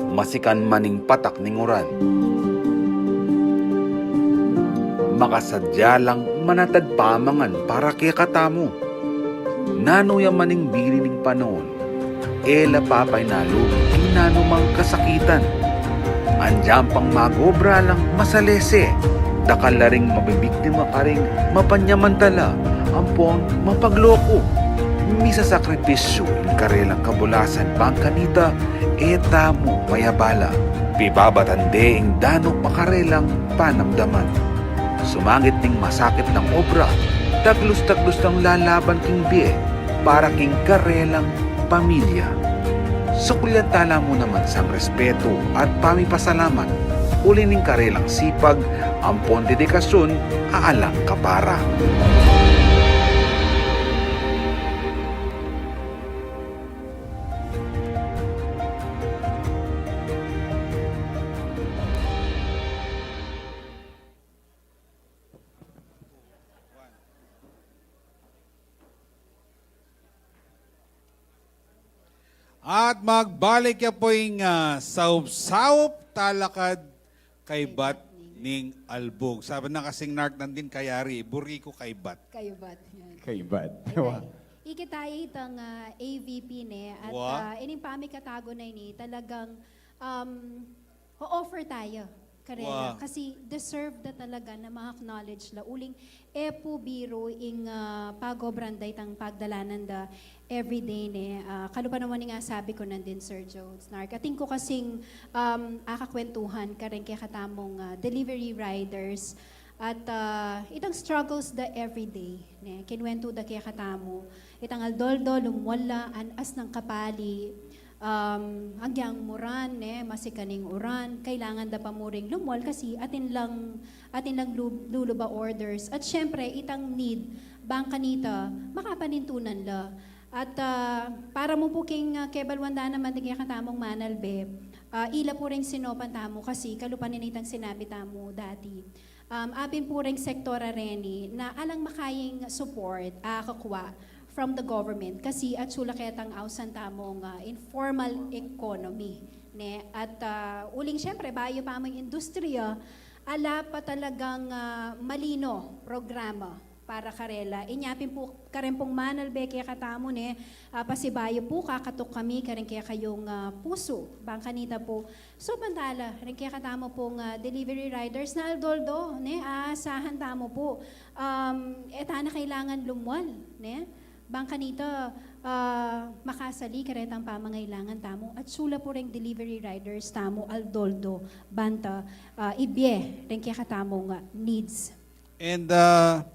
masikan man ing patak ning uran, makasadya lang manatad pamangan para kekatamu. Nanu ya man ing bili ning panaun, e la papainalub ing nanumang kasakitan. Andian pang mag-obra lang masalese, dakal la ring mabibiktima karing mapanyamantala ampon mapagloku. Misasakripisyu ing karelang kabulasan bang kanita e tamu mayabala. Pibabatan de ing danu pa karelang panamdaman. Sumangit ning masakit lang obra, taglus-taglus lang lalaban king bie para king karelang pamilya. Sukulian tala mu naman sang respetu at pamipasalamat uli ning karelang sipag ampon dedikasyun a alang kapara. At magbalik ya pu ing, ah, saup-saup talakad kaybat ning albug. Sabi na kasing Narc nandin kayari, buri ku kaybat. Kaybat, yan. Kaybat. Ayan. Ikit tayo itang, ah, A V P ne, at, Wa. ah, ining pamikatago na ini, talagang, um, o-offer tayo karela. Wa. Kasi deserve da talaga na ma-acknowledge la. Uling e pu biru ing, ah, pag-obran da itang pagdalanan da everyday ne. Ah, kalupa naman ning asabi ku nandin, Sir Jones, Narc. Atin ku kasing, um, akakwentuhan kareng kekatamung, ah, delivery riders. At, ah, itang struggles da everyday, ne? Kinwentu da kekatamu. Itang aldo-aldo, lumwal la, anas nang kapali, um, agyang muran, ne? Masikan ing uran, kailangan da pa mu ring lumwal kasi atin lang, atin lang lu-, luluba orders. At syempre, itang need, bang kanita, makapanintunan la. At, ah, para mu pu king, ah, kebaluan da naman ding kekatamung manalbe, ah, ila pu ring sinopan tamu kasi kalupa ning itang sinabi tamu dati. Um, apin pu reng sektor a reni na alang makayang support a kakwa from the government kasi atsu la ketang ausan tamung, ah, informal economy, ne? At, ah, uling siyempre, bayu pa mung industriya, ala pa talagang, ah, malino programa para karela. Inya pin pu, karen pung manalbe kekatamu, ne, ah, pasibayu pu, kakatuk kami karen kekayung, ah, pusu. Bang kanita pu, so, bantala, rin kekatamu pung, ah, delivery riders na aldo-aldo, ne, aasahan tamu pu, um, e ta na kailangan lumwal, ne? Bang kanita, ah, makasali karetang pamangailangan tamu, atsu la pu reng delivery riders tamu aldo-aldo, banta, ah, ibie rin kekatamung, ah, needs. And, uh,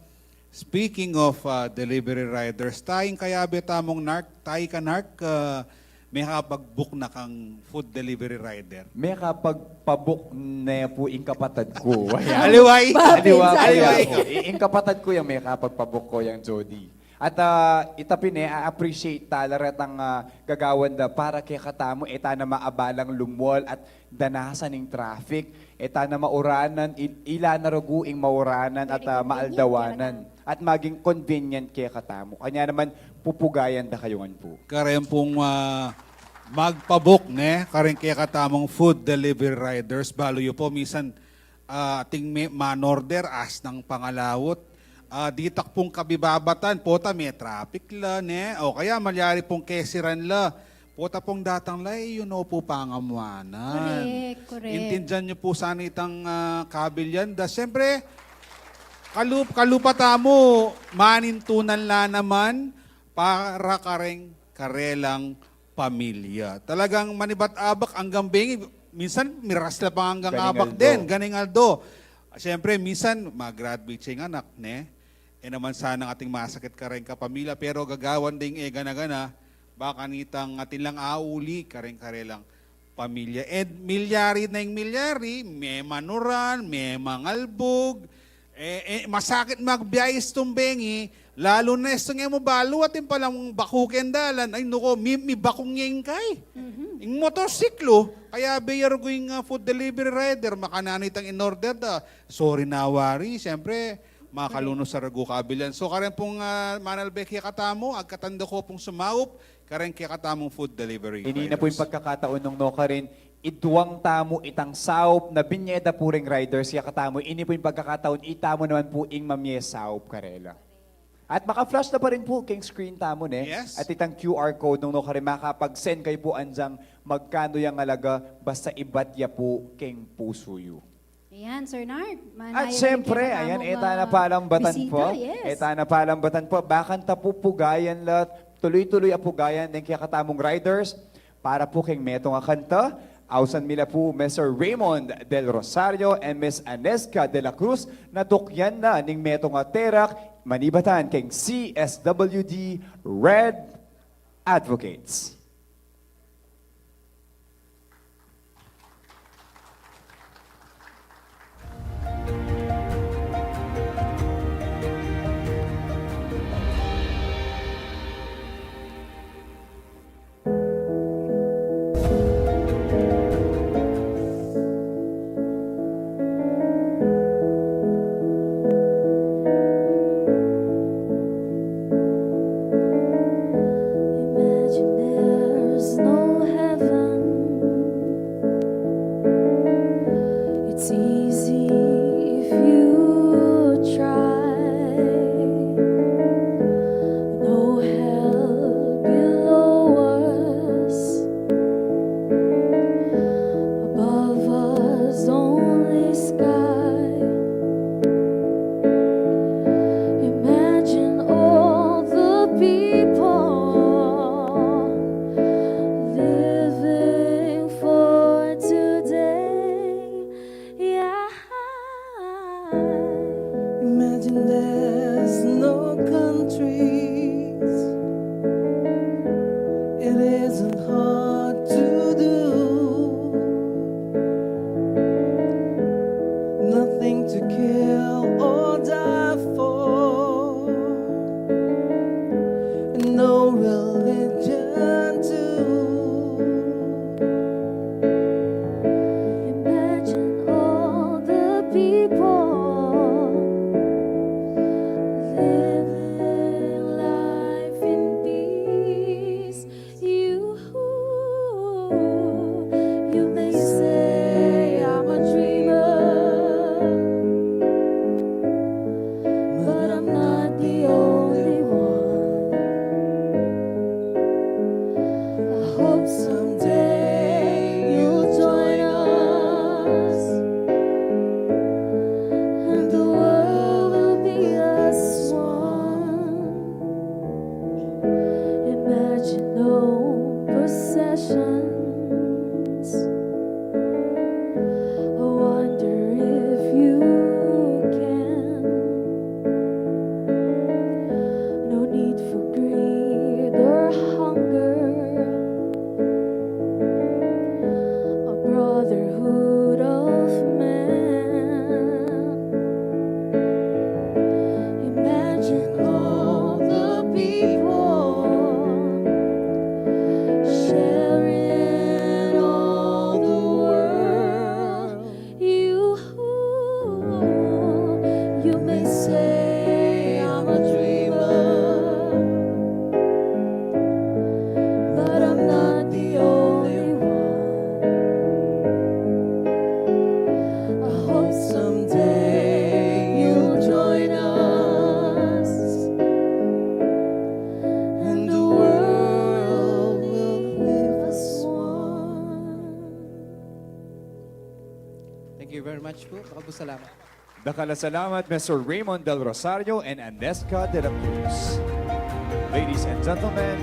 speaking of, uh, delivery riders, tayang kayabe tamung Narc, tayang ka Narc, uh, mekapag-book na kang food delivery rider? Mekapagpa-book ne pu ing kapatad ku. Ayan. Aliwa i. Aliwa, aliwa i. Ing kapatad ku yang mekapagpa-book ku yang, Jody. At, ah, ita pin e, a-appreciate tala retang, ah, gagawan da para kekatamu, e ta na maabalang lumwal at danasan ing traffic, e ta na mauranan, il-, ila na rugu ing mauranan at, ah, maaldawanan. At maging convenient kekatamu. Kanya naman, pupugayan da kayu ngan pu. Karen pung, ah, magpa-book, ne? Karen kekatamung food delivery riders, balu yu pu, minsan, ah, atin me-, manorder, anas nang pangalawut. Ah, ditak pung kabibabatan, pota me traffic la, ne? O kaya malyari pung kesiran la, pota pung datang la, e yu no pu pangamuanan. Correct, correct. Intindian yu pu sana itang, ah, kabilyan da. Siyempre, kalup-, kalupa tamu, manintunan la naman para kareng karelang pamilya. Talagang manibat abak anggang bengi, minsan miras la pang anggang abak din, ganing aldo. Siyempre, minsan mag-graduate ya ing anak, ne? E naman sana atin masakit kareng kapamilya, pero gagawan ding e gana-gana, bang kanitang atin lang auli kareng karelang pamilya. And milyari na ing milyari, me manuran, me mangalbug. E, e, masakit magbiyahe istung bengi, lalu na istung e mu balu, atin palang baku keng dalan, ay nuko, mi-, mibakung ya ing kai. Mhm. Ing motorsiklo, kayabe ya rugu ing, ah, food delivery rider, makananu itang in-order da, sorry na wari, siyempre, Makalunus a ragu kabilan. So, karin pung, ah, manalbe kekatamu, agkatan da ko pung sumaup kareng kekatamung food delivery riders. Ini na pu ing pagkakataon nung nukarin, iduang tamu itang saup na binye da pu reng riders kekatamu. Ini pu ing pagkakataon, itamu naman pu ing mamie saup karela. At maka-flash na pa rin pu keng screen tamu, ne? Yes. At itang Q R code nung nukarin makapag-send kayu pu anjang magkanu yang alaga, basta ibat ya pu keng pusu yu. Ayan, Sir Nard. At siyempre, ayan, e ta na palambatan pu. Yes. E ta na palambatan pu. Bakanta pu pugayan la, tuloy-tuloy a pugayan deng kekatamung riders. Para pu keng metung a kanta, ausan mi la pu Mister Raymond Del Rosario and Miss Anesca de la Cruz na tukyan na ning metung a terak manibatan keng C S W D Red Advocates. Imagine there's no heaven. It's easy if you try. No hell below us. Above us, only sky. Imagine all the people living for today. Yeah. Imagine there's no countries. It isn't hard to do. Nothing to kill or die for. No religion to. Imagine all the people living life in peace. You, you may say I'm a dreamer, but I'm not the only one. I hope someday you'll join us, and the world will be as one. Imagine no possessions. I wonder if you can. No need for greed or hunger. A brotherhood of men. Imagine all the people sharing all the world. You, you may say I'm a dreamer, but I'm not the only one. I hope someday you'll join us, and the world will live as one. Thank you very much po. Dakal a salamat. Dakal a salamat, Mister Raymond Del Rosario and Anesca de la Cruz. Ladies and gentlemen,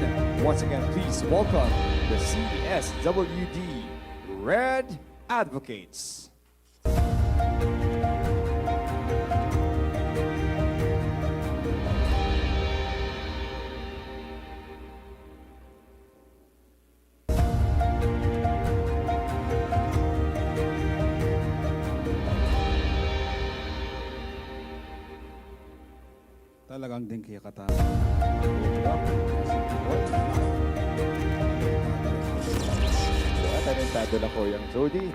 once again, please welcome the C S W D Red Advocates. Talagang ding kekatamu. Talentado na, Kuya Jody.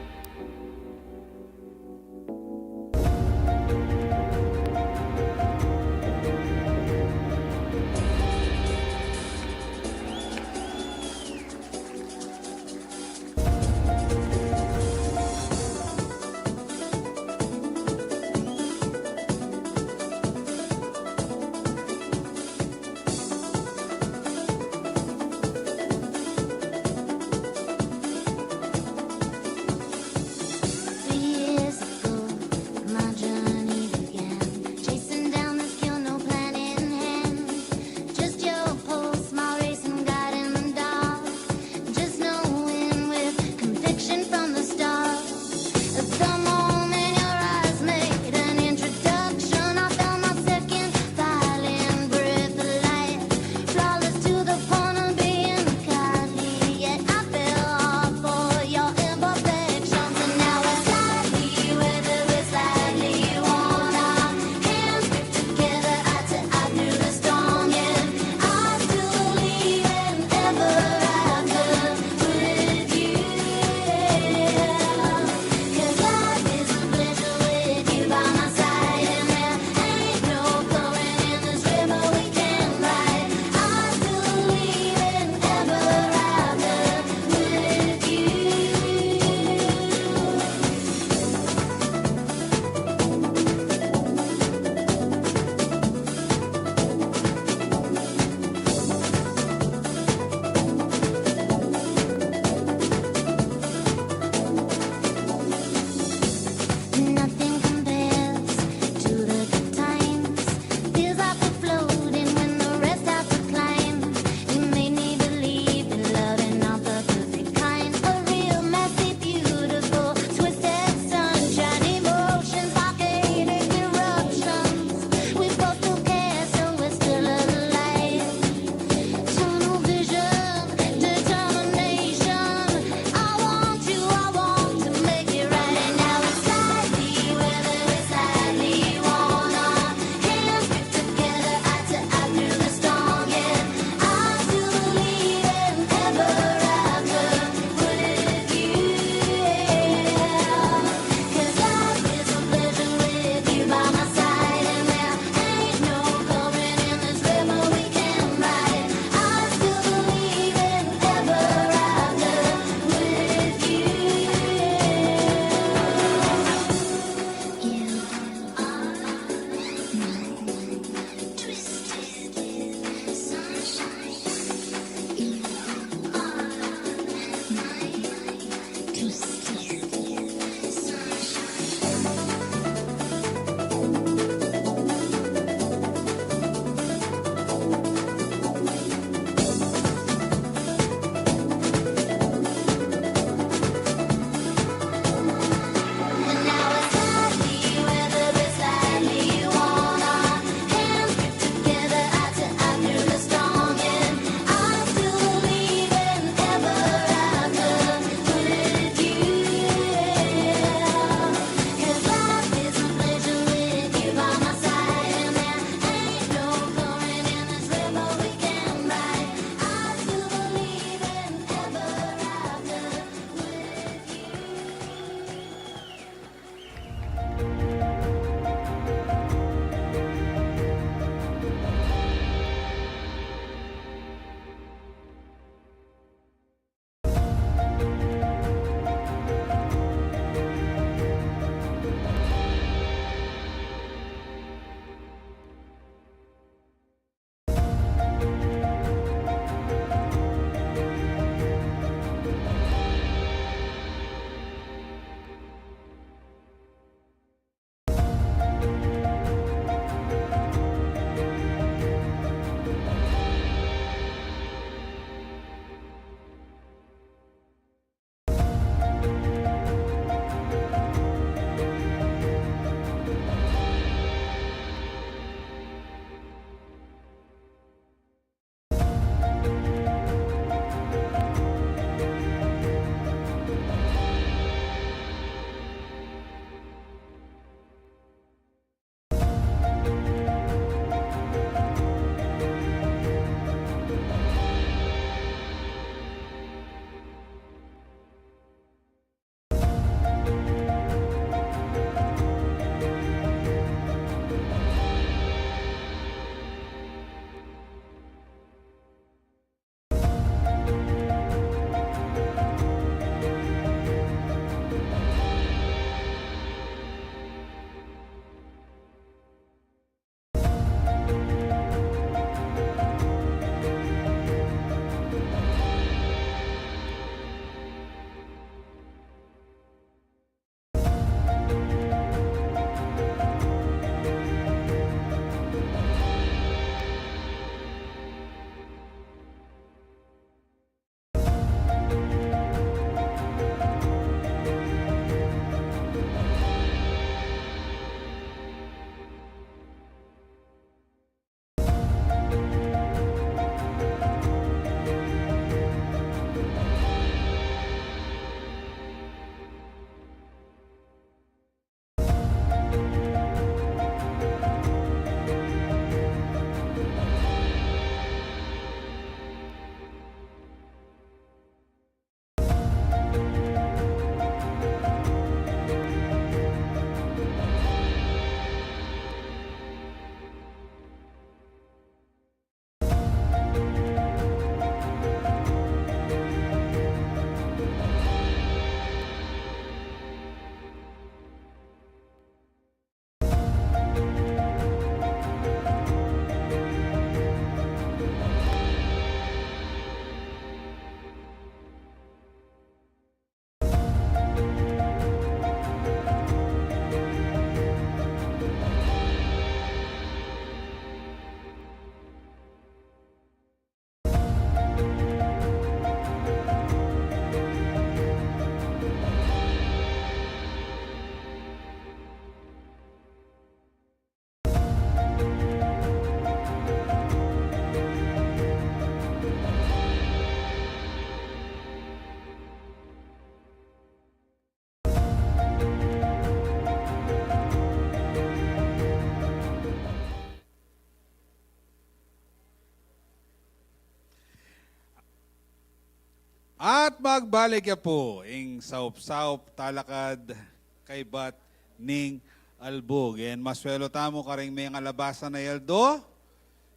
At magbalik ya pu ing saup-saup talakad kaybat ning albug. Yan, maswelo tamu karing mengalabasan a aldo.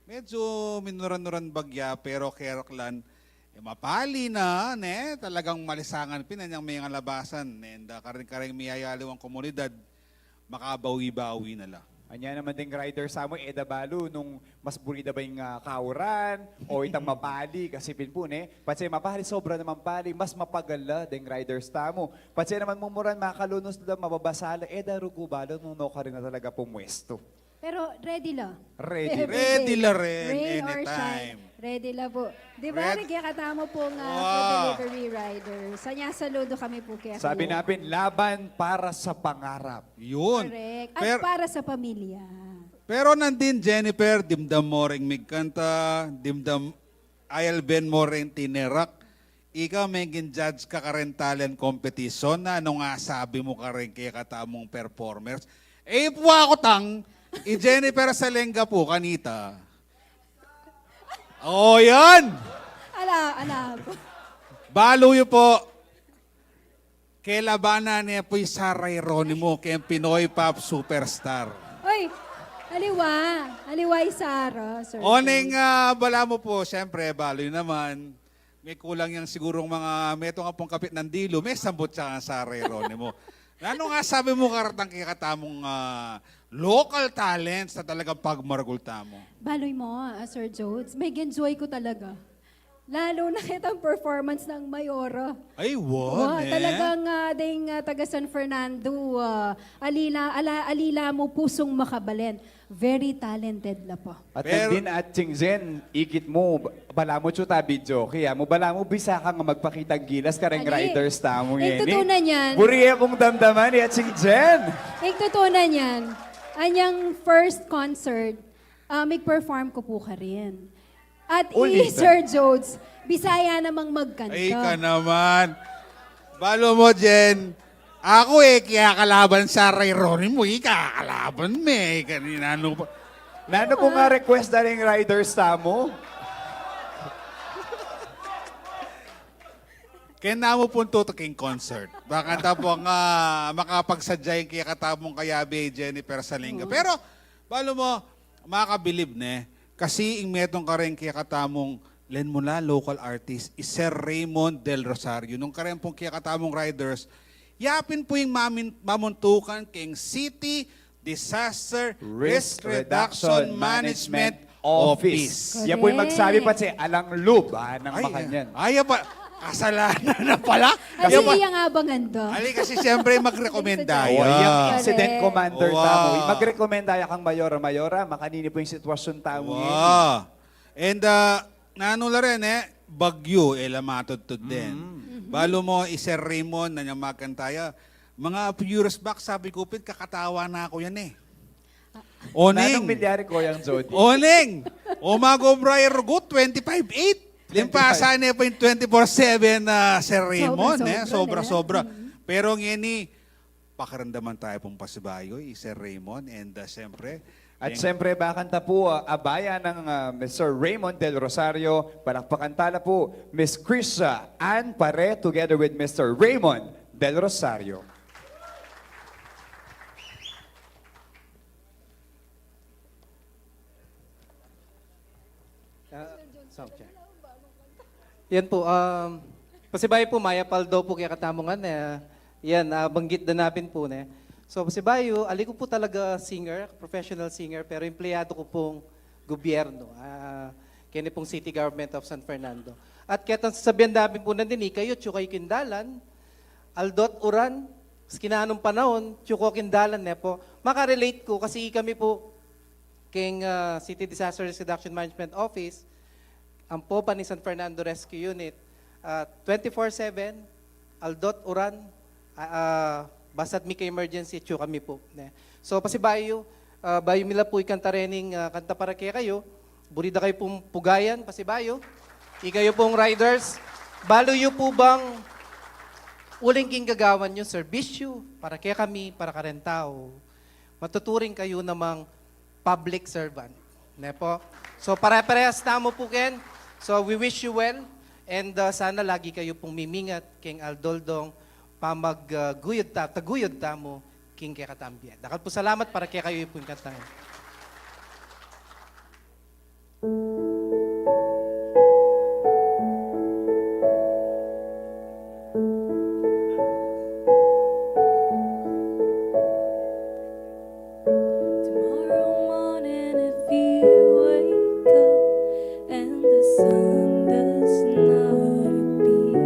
Medyo minuran-nuran bagya, pero keraklan, e, mapali na, ne? Talagang malisangan pin anyang mengalabasan, ne? Nda karing, karing miyayaliwang komunidad, makabawi-bawi na la. Anya naman deng riders tamu, e da balu nung mas buri da ba ing, ah, kauran o itang mapali, kasi pin pu, ne? Patse mapali, sobra namang pali, mas mapagal la deng riders tamu. Patse naman mumuran, makalunus la, mababasa la, e da rugu balu nung nukarin na talaga pumwestu. Pero ready la. Ready. Ready la rin, anytime. Rain or shine. Ready la pu. Di ba, kekatamu pung, ah, food delivery riders. Anya, saludo kami pu kekayu. Sabi na pin, laban para sa pangarap. Yun. Correct. At para sa pamilya. Pero nandin, Jennifer, dimdam mo ring migkanta, dimdam, alben mo ring tinerak. Ika, meging judge ka karing talent competition, nanu ing asabi mu karing kekatamung performers? E pu aku tang, i Jennifer Salenga pu kanita. O, yan! Ala, ala. Balu yu pu, kelabanan ne pu i Sara Geronimo keng Pinoy pop superstar. Uy, aliwa. Aliwa i Sara, Sir Oneng, Jones. Ah, balamu pu, siyempre, balu yu naman. Mekulang yang sigurung mga metung a pung kapit nang dilu, mesambut ya kang Sara Geronimo. Nanu ing asabi mu karetang kekatamung, ah, local talents a talagang pagmaragul tamu? Balu yu mu, ah, Sir Jones, meg-enjoy ku talaga. Lalu na ketang performance nang Mayora. Ay, wa, ne? Talagang, ah, deng, ah, taga San Fernando, ah, alila, ala, alila mu pusung makabalen. Very talented la pu. At nandin, Atching Jen, ikit mu, balamu atyu ta video, kaya mu, balamu bisa kang magpakitang gilas kareng riders tamu ngeni. Ing tutunan yan. Buri ye pung damdaman i Atching Jen. Ing tutunan yan. Anyang first concert, ah, mig-perform ku pu karin. At i Sir Jones, Bisaya namang magkanta. Ay, ka naman. Balu mu, Jen, aku e, kekalaban Sara Geronimo, ikakalaban me, e, kanina, nanu pa. Nanu pu ing request da ring riders tamu? Keng namu pung tutuking concert. Baka ta pu nga makapagsadya ing kekatamung kayabe, Jennifer Salenga. Pero, balu mu, makabilib, ne? Kasi ing metung kareng kekatamung, len mu la, local artist, i Sir Raymond Del Rosario. Nung kareng pung kekatamung riders, ya pin pu ing mamin-, mamuntukan keng City Disaster Risk Reduction Management Office. Ya pu ing magsabi pa, tse, alang lub, ah, nang makanyan. Ay, ya pa. Kasalanan na pala. Kasi iya nga abangan da. Ali, kasi siyempre, magrekomenda ya. Correct. Incident commander tamu. Magrekomenda ya kang Mayora, Mayora, makanini pu ing sitwasyun tamu ngeni. And, ah, nanu la rin, e, bagyu, e la matudtud din. Balu mu, i Sir Raymond, nanyang magkanta ya. Mga few years back, sabi ku pin, kakatawa na ku yan, e. Oneng. Nanung milyari, Koyang Jody? Oneng. O, mag-obra ya rugu, twenty-five eight. Limpasan ne pu ing twenty-four seven, ah, Sir Raymond, e. Sobra-sobra, e. Sobra-sobra. Pero ngeni, pakiramdaman taya pung pasibayu i Sir Raymond, and, ah, siyempre, at siyempre, bakan ta pu, ah, abayan nang, ah, Mister Raymond Del Rosario, palakpakan tala pu, Miss Krisha Ann Pare, together with Mister Raymond Del Rosario. Ah, sound check. Yan po, um, pasibayu po, mayap a aldo po kekatamu ngan, e, yan, ah, banggit da na pin po, ne. So, pasibayu, ali ku po talaga singer, professional singer, pero empleyado ku pong gobyerno, ah, keni pong City Government of San Fernando. At ketang sasabian da pin po nandin, ikayu, atyu kayu king dalan, aldo't uran, maski nanung panaun, atyu ku king dalan, ne po. Makarelate ku kasi kami po, keng, ah, City Disaster Risk Reduction Management Office, ampo pa ning San Fernando Rescue Unit, ah, twenty-four seven, aldo't uran, ah, ah, basta't mika-emergency, atyu kami po, ne. So, pasibayu, ah, bayu mi la po ikanta rening, ah, kanta para kekayu, buri da kayu pung pugayan, pasibayu. Ikayu pung riders, balu yu po bang uling king gagawan yu, serbisyu, para kekami, para kareng tau, matuturing kayu namang public servant. Ne po? So, pare-parehas tamu po ken. So, we wish you well. And, ah, sana lagi kayu pung mimingat keng aldo-aldong pamag-, ah, guyod ta-, taguyod tamu king kekatang bie. Dakal pung salamat para kekayu pu ing kantang ini. Tomorrow morning, if you wake up and the sun does not appear,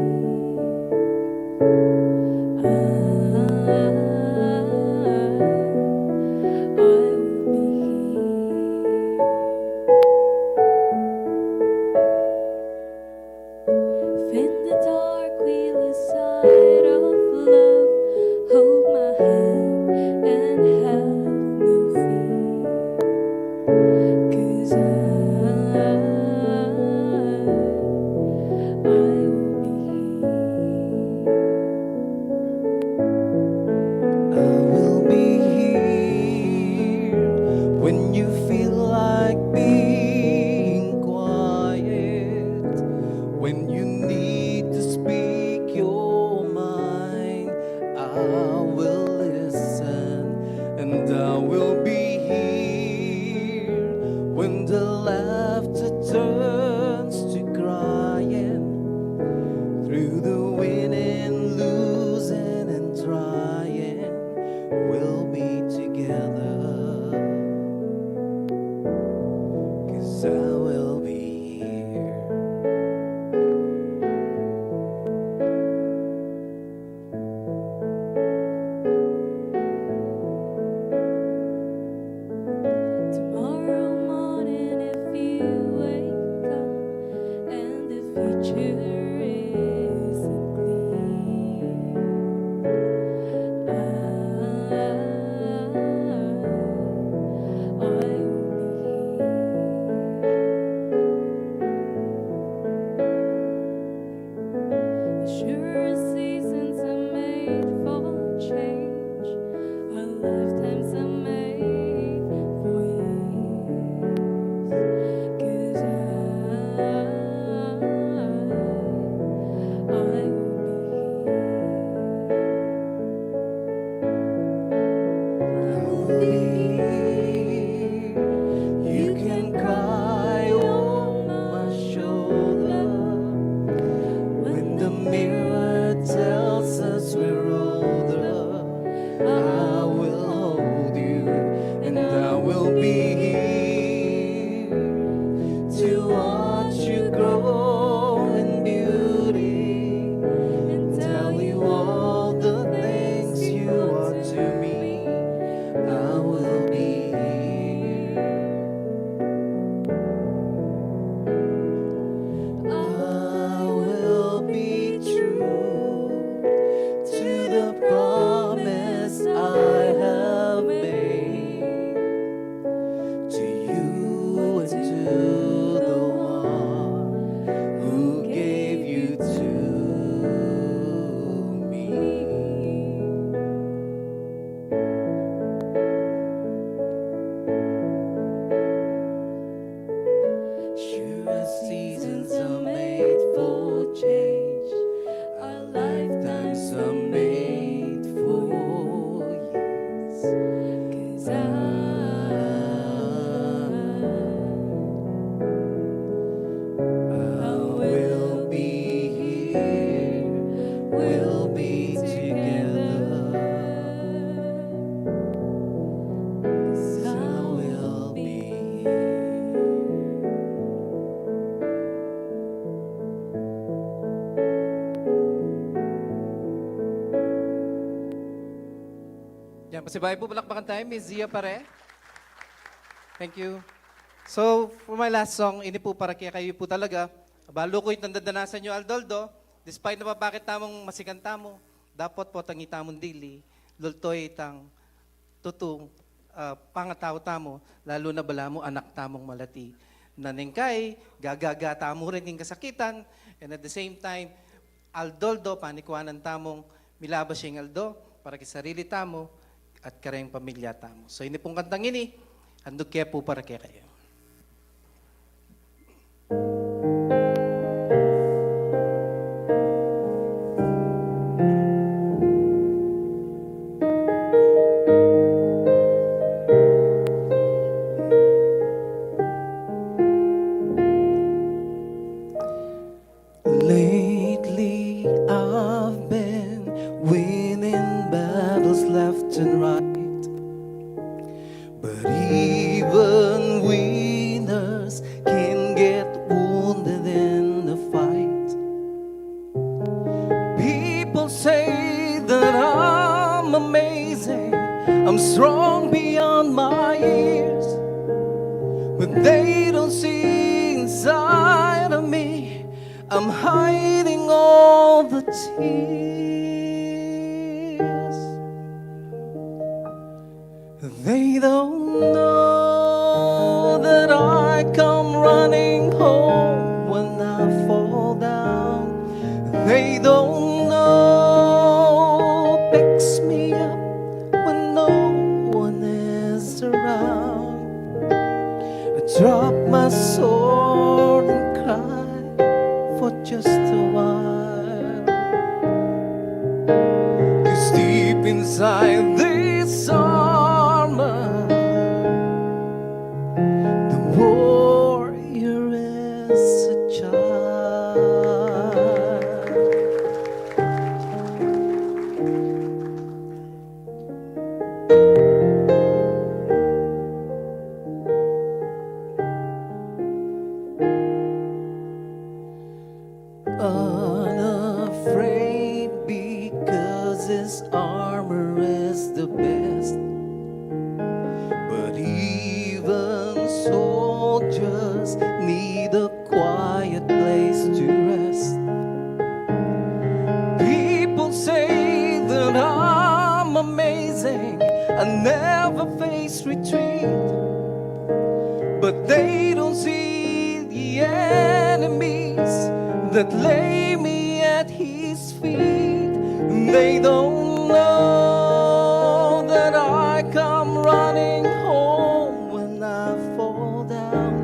I, I will be here. If in the dark we lose sight of love, hold my hand and have no fear. 'Cause I, I will be here. I will be here when you feel like being quiet, when you need to speak your mind. I will listen, and I will be here when the laughter turns to crying. Through the winning, losing, and trying, we'll be together. 'Cause I will be here. Tomorrow morning, if you wake up and the future isn't clear, I, I will be here. Sure, seasons are made for change, our lifetimes are made for years. 'Cause I, I will be here. I will be here. You can cry on my shoulder. When the mirror tells us we're older, I will hold you, and I will be here to watch you grow in beauty and tell you all the things you are to me. I will be here. I will be true to the promise I have made to you and to the one who gave you to me. Sure, seasons are made for change. Our lifetimes are made for years. 'Cause I, I will be here. We'll be together. 'Cause I will be here. Yan, pasibayu pu, palakpakan tamu, Miss Zia Pare. Thank you. So, for my last song, ini pu para kekayu pu talaga. Balu ku itang dadanasan yu aldo-aldo, despite na papakit tamung masikan tamu, dapot potang itamu dili, lultuy itang tutung, ah, pangatau tamu, lalu na balamu anak tamung malati. Na neng kai, gagaga tamu rin king kasakitan, and at the same time, aldo-aldo, panikuanan tamung milabas ya ing aldo para king sarili tamu at kareng pamilya tamu. So, ini pung kantang ini, handuk ke pu para kekayu. But they don't see inside of me. I'm hiding all the tears. They don't know that I come running home when I fall down. They don't know picks me up when no one is around. I drop my sword and cry for just a while. 'Cause deep inside this armor, the warrior is a child. Unafraid because his armor is the best. But even soldiers need a quiet place to rest. People say that I'm amazing, I never face retreat. But they don't see the enemies that lay me at his feet. They don't know that I come running home when I fall down.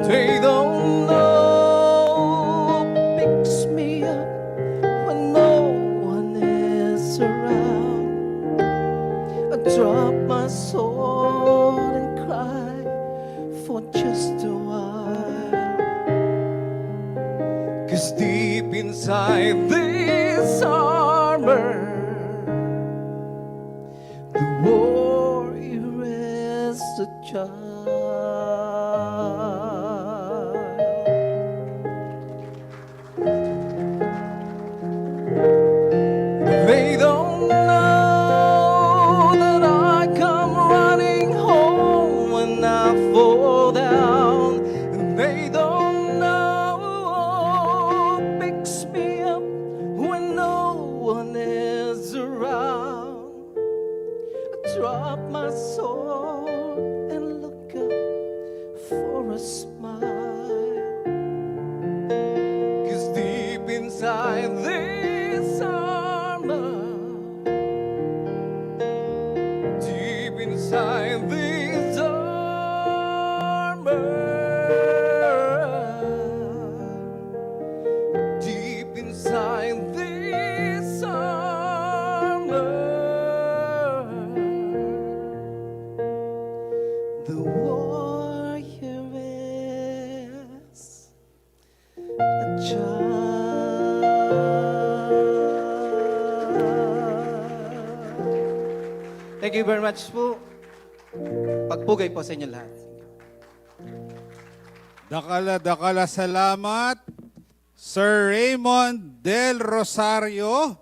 They don't know picks me up when no one is around. I drop my sword and cry for just a while. 'Cause deep inside this armor, the warrior is a child. They don't know that I come running home when I fall down. They don't know who picks me up when no one is around. I drop my sword and look up for a smile. 'Cause deep inside this armor, deep inside this armor, deep inside this armor, the warrior is a child. Thank you very much po. Pagpugay po sa inyo lahat. Dakal a dakal a salamat, Sir Raymond Del Rosario.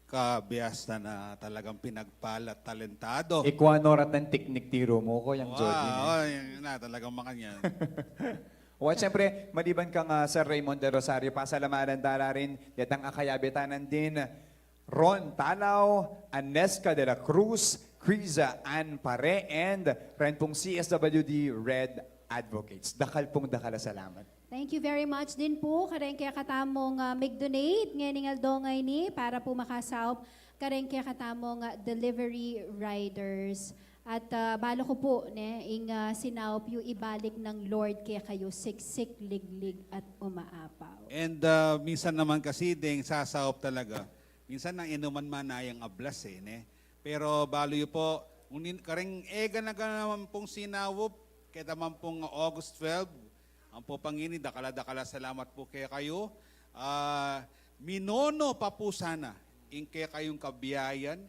Kabias na na talagang pinagpala at talentado. Ikuan orat ng teknik tiro mo ko, yang Wow, Jody. Oh, yan na, talagang makanyan. Well, siyempre, maliban kang, ah, Sir Raymond Del Rosario, pasalamatan tala rin detang akayabe tanan din, Ron Talaw, Anesca de la Cruz, Criza Ann Pare, and ren pong C S W D Red Advocates. Dakal pong dakal a salamat. Thank you very much din po kareng kekatamung, ah, mig-donate ngening aldo ngeni para po makasaup kareng kekatamung, ah, delivery riders. At, ah, balu ku po, ne, ing, ah, sinaup yu ibalik ng Lord kekayu siksik, liglig, at umaapaw. And, ah, minsan naman kasi deng sasaup talaga, minsan nang inuman man na yang ablas, eh, ne? Pero balu yu po, unin, kareng e gana-gana naman pong sinaup, keta man pong August twelve, ampo pa ngeni, dakal a dakal a salamat po kekayu. Ah, minono pa po sana ing kekayung kabiayan,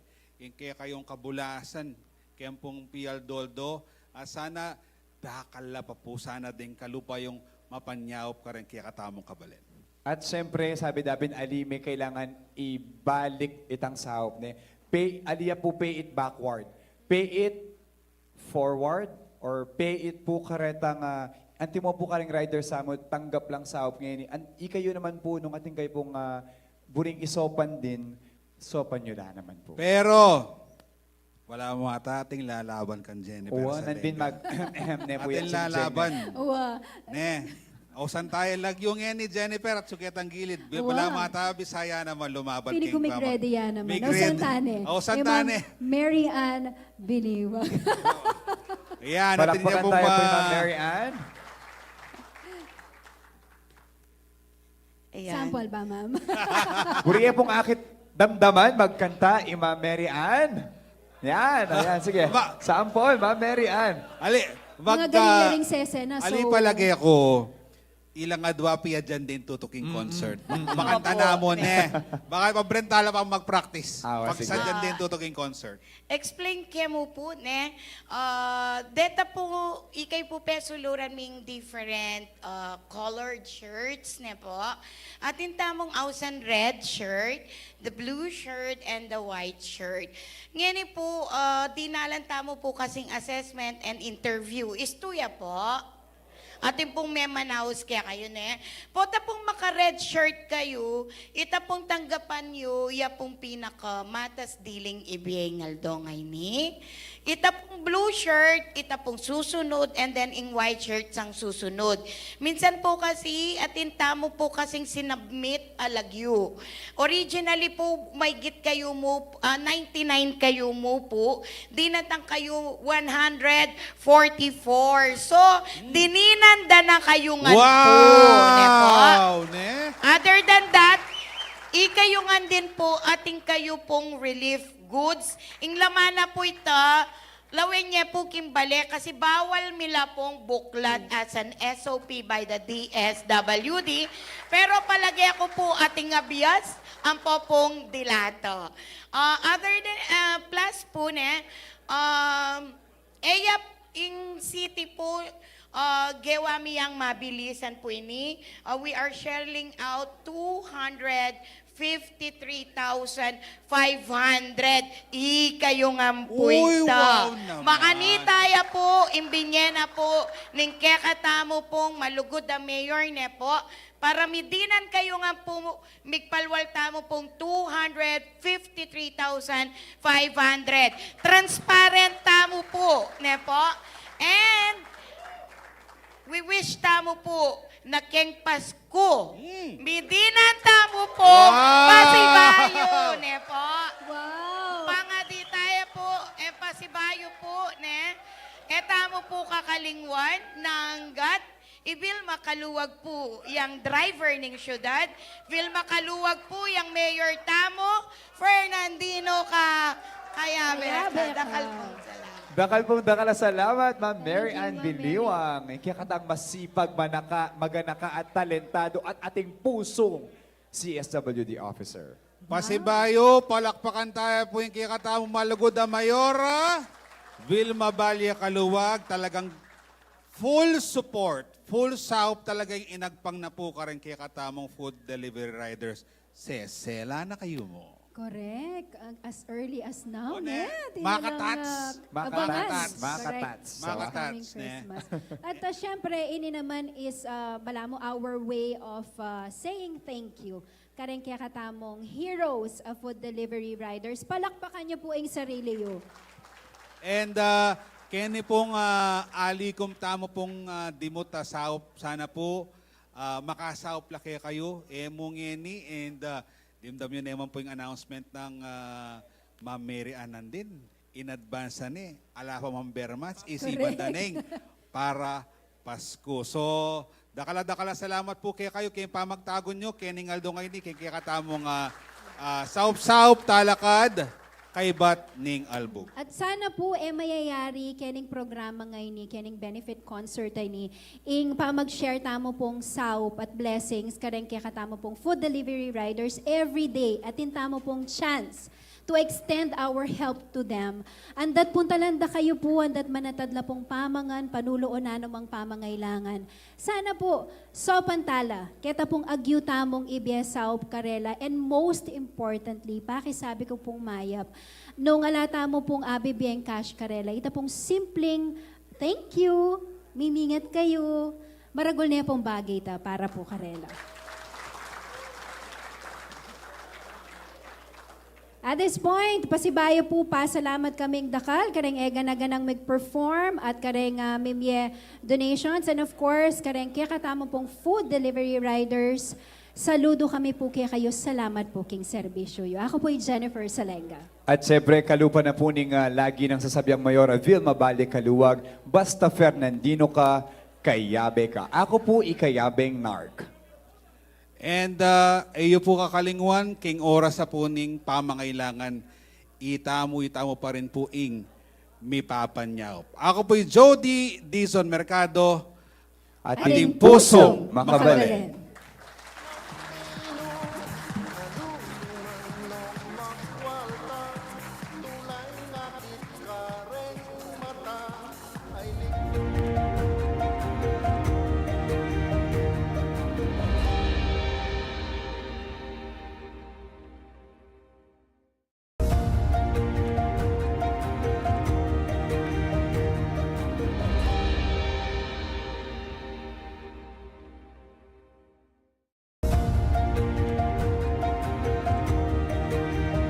ing kekayung kabulasan, keng pung pialdo-aldo, a sana dakal la pa po sana deng kalupa yung mapanyaup kareng kekatamung kabalen. At siyempre, sabi da pin, ali me kailangan ibalik itang saup, ne? Pay, ali ya pu pay it backward. Pay it forward or pay it pu karetang, ah, antimo pu karing rider samu, tanggap lang saup ngeni. An-, ikayu naman pu, nung atin kayu pung, ah, buring isopan din, sopan yu la naman pu. Pero, wala mu ata ating lalaban kang Jennifer. Uwa, sa nandin tenga. Mag-, ne pu yan, Ating lalaban. Jennifer. Uwa. Ne. Ausan taya lagyu ngeni, Jennifer, at suketang gilid. Bi-, Uwa. Wala mu ata Bisaya naman lumaban. Feeling ko keng mig-ready ya naman. Ausan tane. Ausan tane. Ma'am Mary Ann Biniwang. Ayan, atin niya. Palakpakan pong tayo po, ma-, Ma'am Mary Ann. Ayan. Sample ba, ma'am? Buri ya pung akit damdaman, magkanta, i Ma'am Mary Ann. Yan, ayan, sige. Ma- Sample, Ma'am Mary Ann. Ali, Mga mag-, galing ah, na ring sesena, ali so palagi ako, ilang adwa pia dyan din tutuking concert. Mm-mm. Makanta na mu, ne. Baka pabrentala pa mag-practice. Ah, sige. Pag sa dyan din tutuking concert. Explain ke mu pu, ne? Ah, deta pu, ikay pu pesuluran ming different, ah, colored shirts, ne po? Atin tamung ausan red shirt, the blue shirt, and the white shirt. Ngeni pu, ah, dinalan tamu pu kasing assessment and interview. Istu ya po? Atin pung memanaus kekayu, ne? Pota pung maka-red shirt kayu, ita pung tanggapan yu, ya pung pinakamatas diling ibie ing aldo ngeni. Ita pung blue shirt, ita pung susunud, and then ing white shirt sang susunud. Minsan pu kasi, atin tamu pu kasing sinubmit a lagyu. Originally pu, maygit kayu mu, ah, ninety-nine kayu mu pu, dinatang kayu one hundred forty-four. So, dininan da na kayu ngan pu, ne po? Wow, ne? Other than that, ikayu ngan din pu, atin kayu pung relief goods. Ing laman na pu ita, lawen ye pu king bale, kasi bawal mi la pung buklat as an S O P by the D S W D. Pero palage ku pu atin abias, ampo pung dilato. Ah, other than, ah, plus pu, ne, um, e ya ing city pu, ah, gewa mi yang mabilisan pu ini. Ah, we are shelling out two hundred fifty-three thousand five hundred. Ikayu ngan pu ita. Uy, wow naman. Makanita ya pu, ing binye na pu ning kekatamu pung malugud a mayor, ne po? Para midinan kayu ngan pu, migpalwal tamu pung two hundred fifty-three thousand five hundred. Transparent tamu pu, ne po? And we wish tamu pu na keng Pasku, midinan tamu pu pasibayu, ne po? Wow! Pangadi taya pu, e pasibayu pu, ne? E tamu pu kakalingwan, nanggat i Vilma Caluag pu yang driver ning syudad, Vilma Caluag pu yang mayor tamu, Fernandino Ca-, Cayabe. Cayabe. Dakal pung salamat. Dakal pung dakal a salamat, Ma'am Mary Ann Biliwang. Ing kekatang masipag, manaka, maganaka at talentado at ating pusung C S W D officer. Pasibayu, palakpakan taya pu ing kekatamung malugud a mayora, Vilma Valle Caluag, talagang full support, full saup talaga ing inagpang na pu kareng kekatamung food delivery riders. Sesela na kayu mu. Correct. Ang, as early as now, ne? Atin na lang, ah, abangan. Correct. Makakats, makakats, ne? Upcoming Christmas. At, ah, syempre, ini naman is, ah, balamu our way of, ah, saying thank you kareng kekatamung heroes a food delivery riders. Palakpakan yu pu ing sarili yu. And, ah, keni pung, ah, alikum tamu pung, ah, dimut a saup, sana pu, ah, makasaup la kekayu, e mu ngeni, and, ah, dimdam yu naman pu ing announcement nang, ah, Ma'am Mary Ann Andin. In advance na, ala pa mang bermats, isipan da neng para Pasku. So, dakal a dakal a salamat pu kekayu keng pamagtagun yu kening aldo ngeni, keng kekatamung, ah, ah, saup-saup talakad kaybat ning albug. At sana pu e mayayari kening programa ngeni, kening benefit concert a ini, ing pamag-share tamu pung saup at blessings kareng kekatamu pung food delivery riders every day. Atin tamu pung chance to extend our help to them. Andat pung talanda kayu pu, andat manatad la pung pamangan, panulu o nanumang pamangailangan. Sana pu, saupan tala keta pung agyu tamung ibie saup karela, and most importantly, pakisabi ku pung mayap, nung ala tamu pung abibieng cash karela, ita pung simpleng Thank you. Mimingat kayu. Maragul ne pung bage ita para pu karela. At this point, pasibayu pu, pasalamat kaming dakal kareng e gana-ganang mag-perform at kareng, ah, mimie donations, and of course kareng kekatamu pung food delivery riders. Saludu kami pu kekayu, salamat pu king serbisyu yu. Aku pu i Jennifer Salenga. At syempre, kalupa na pu ning, ah, lagi nang sasabiang Mayor Vilma Balikaluag, "Basta Fernandino ka, kayabe ka." Aku pu i kayabeng Narc. And, ah, e yu pu kakalingwan, king oras a pu ning pamangailangan, itamu, itamu pa rin pu ing mipapanyaup. Aku pu i Jody Dizon Mercado, ating pusung makabalen.